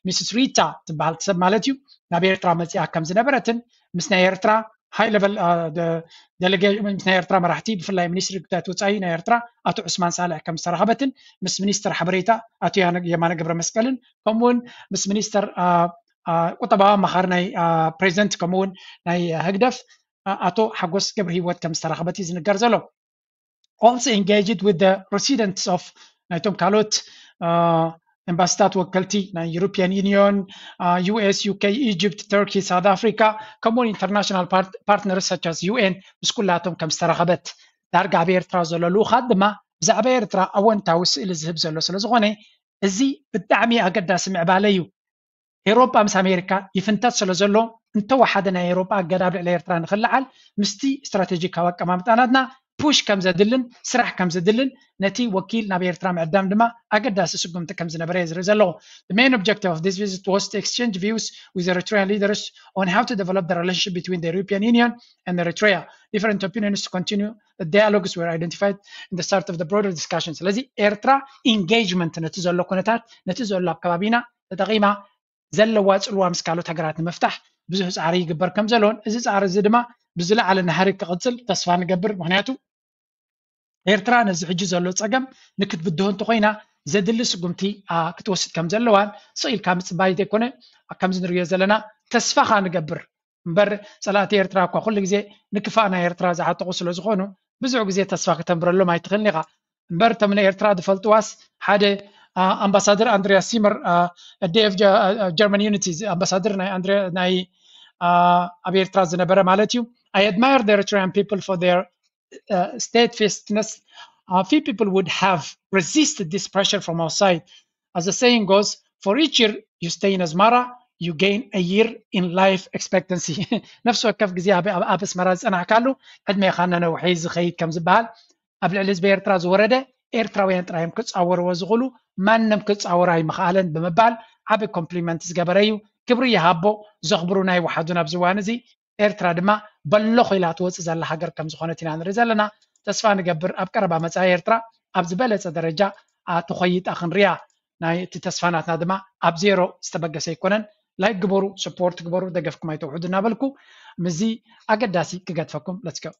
ሚስስ ሪታ ትበሃል ሰብ ማለት እዩ ናብ ኤርትራ መፂኣ ከም ዝነበረትን ምስ ናይ ኤርትራ high level delegation ናይ ኤርትራ መራሕቲ ብፍላይ ሚኒስትሪ ጉዳያት ወፃኢ ናይ ኤርትራ ኣቶ ዑስማን ሳልሕ ከም ዝተረኸበትን ምስ ሚኒስተር ሓበሬታ ኣቶ የማነ ገብረ መስቀልን ከምኡውን ምስ ሚኒስተር ቁጠባዊ ኣማኻሪ ናይ ፕሬዚደንት ከምኡውን ናይ ህግደፍ ኣቶ ሓጎስ ገብረ ህይወት ከም ዝተረኸበት እዩ ዝንገር ዘሎ። Also engaged with the residents of ናይቶም ካልኦት ኤምባሲታት ወከልቲ ናይ European Union, US, UK, Egypt, Turkey, South Africa ከምኡውን international partners such as UN ምስ ኩላቶም ከም ዝተረኸበት ዳርጋ ኣብ ኤርትራ ዘሎ ልኡኻት ድማ ብዛዕባ ኤርትራ ኣወንታዊ ስእሊ ዝህብ ዘሎ ስለ ዝኾነ እዚ ብጣዕሚ ኣገዳሲ ምዕባለ እዩ። ኤሮጳ ምስ ኣሜሪካ ይፍንተት ስለ ዘሎ እንተወሓደ ናይ ኤሮጳ ኣገዳ ኣብ ልዕሊ ኤርትራ ንክልዓል ምስቲ ስትራቴጂካዊ ኣቀማምጣ ናትና ፑሽ ከም ዘድልን ስራሕ ከም ዘድልን ነቲ ወኪል ናብ ኤርትራ ምዕዳም ድማ ኣገዳሲ ስጉምቲ ከም ዝነበረ እየ ዝርኢ ዘለኹ። The main objective of this visit was to exchange views with Eritrean leaders on how to develop the relationship between the European Union and Eritrea. Different opinions to continue the dialogues were identified in the start of the broader discussion. ስለዚ ኤርትራ ኢንጌጅመንት ነቲ ዘሎ ኩነታት ነቲ ዘሎ ኣብ ከባቢና ተጠቒማ ዘለዋ ፅልዋ ምስ ካልኦት ሃገራት ንምፍታሕ ብዙሕ ፃዕሪ ይግበር ከም ዘሎን እዚ ፃዕሪ እዚ ድማ ብዝለዓለ ናህሪ ክቕፅል ተስፋ ንገብር። ምክንያቱ ኤርትራ ነዚ ሕጂ ዘሎ ፀገም ንክትብድሆ እንተኮይና ዘድሊ ስጉምቲ ክትወስድ ከም ዘለዋን ስቕ ኢልካ ምፅባይ ዘይኮነ ከምዚ ንሪኦ ዘለና ተስፋ ከዓ ንገብር እምበር ፀላእቲ ኤርትራ እኳ ኩሉ ግዜ ንክፋእ ናይ ኤርትራ ዝዓጥቑ ስለ ዝኾኑ ብዙሕ ግዜ ተስፋ ክተንብረሎም ኣይትኽእልን ኢኻ። እምበር እቶም ንኤርትራ ዝፈልጥዋስ ሓደ ኣምባሳደር ኣንድሪያስ ሲመር ዴፍ ጀርመን ዩኒቲ ኣምባሳደር ናይ ኣብ ኤርትራ ዝነበረ ማለት እዩ። I admire the Eritrean people for their steadfastness. Few people would have resisted this pressure from outside. As the saying goes, for each year you stay in Asmara, you gain a year in life expectancy. ነፍሲ ወከፍ ግዜ ኣብ ኣስመራ ዝፀናሕካሉ ዕድሜኻ እናነውሐ ዝኸይድ ከም ዝበሃል ኣብ ልዕሊ ህዝቢ ኤርትራ ዝወረደ ኤርትራውያን ጥራዮም ክፃወርዎ ዝኽእሉ ማንም ክፃወር ኣይምኽኣለን ብምባል ዓቢ ኮምፕሊመንት ዝገበረ እዩ። ክብሪ ይሃቦ። ዘኽብሩ ናይ ወሓዱ ናብዚ እዋን እዚ ኤርትራ ድማ በሎ ኮይላ ትወፅእ ዘላ ሃገር ከም ዝኾነት ኢና ንርኢ ዘለና። ተስፋ ንገብር ኣብ ቀረባ መፃኢ ኤርትራ ኣብ ዝበለፀ ደረጃ ትኾይጣ ክንሪያ ናይ እቲ ተስፋ ናትና ድማ ኣብ ዜሮ ዝተበገሰ ኣይኮነን። ላይክ ግበሩ፣ ሰፖርት ግበሩ፣ ደገፍኩም ኣይተውሕዱ እናበልኩ ምስዚ ኣገዳሲ ክገድፈኩም። Let's go.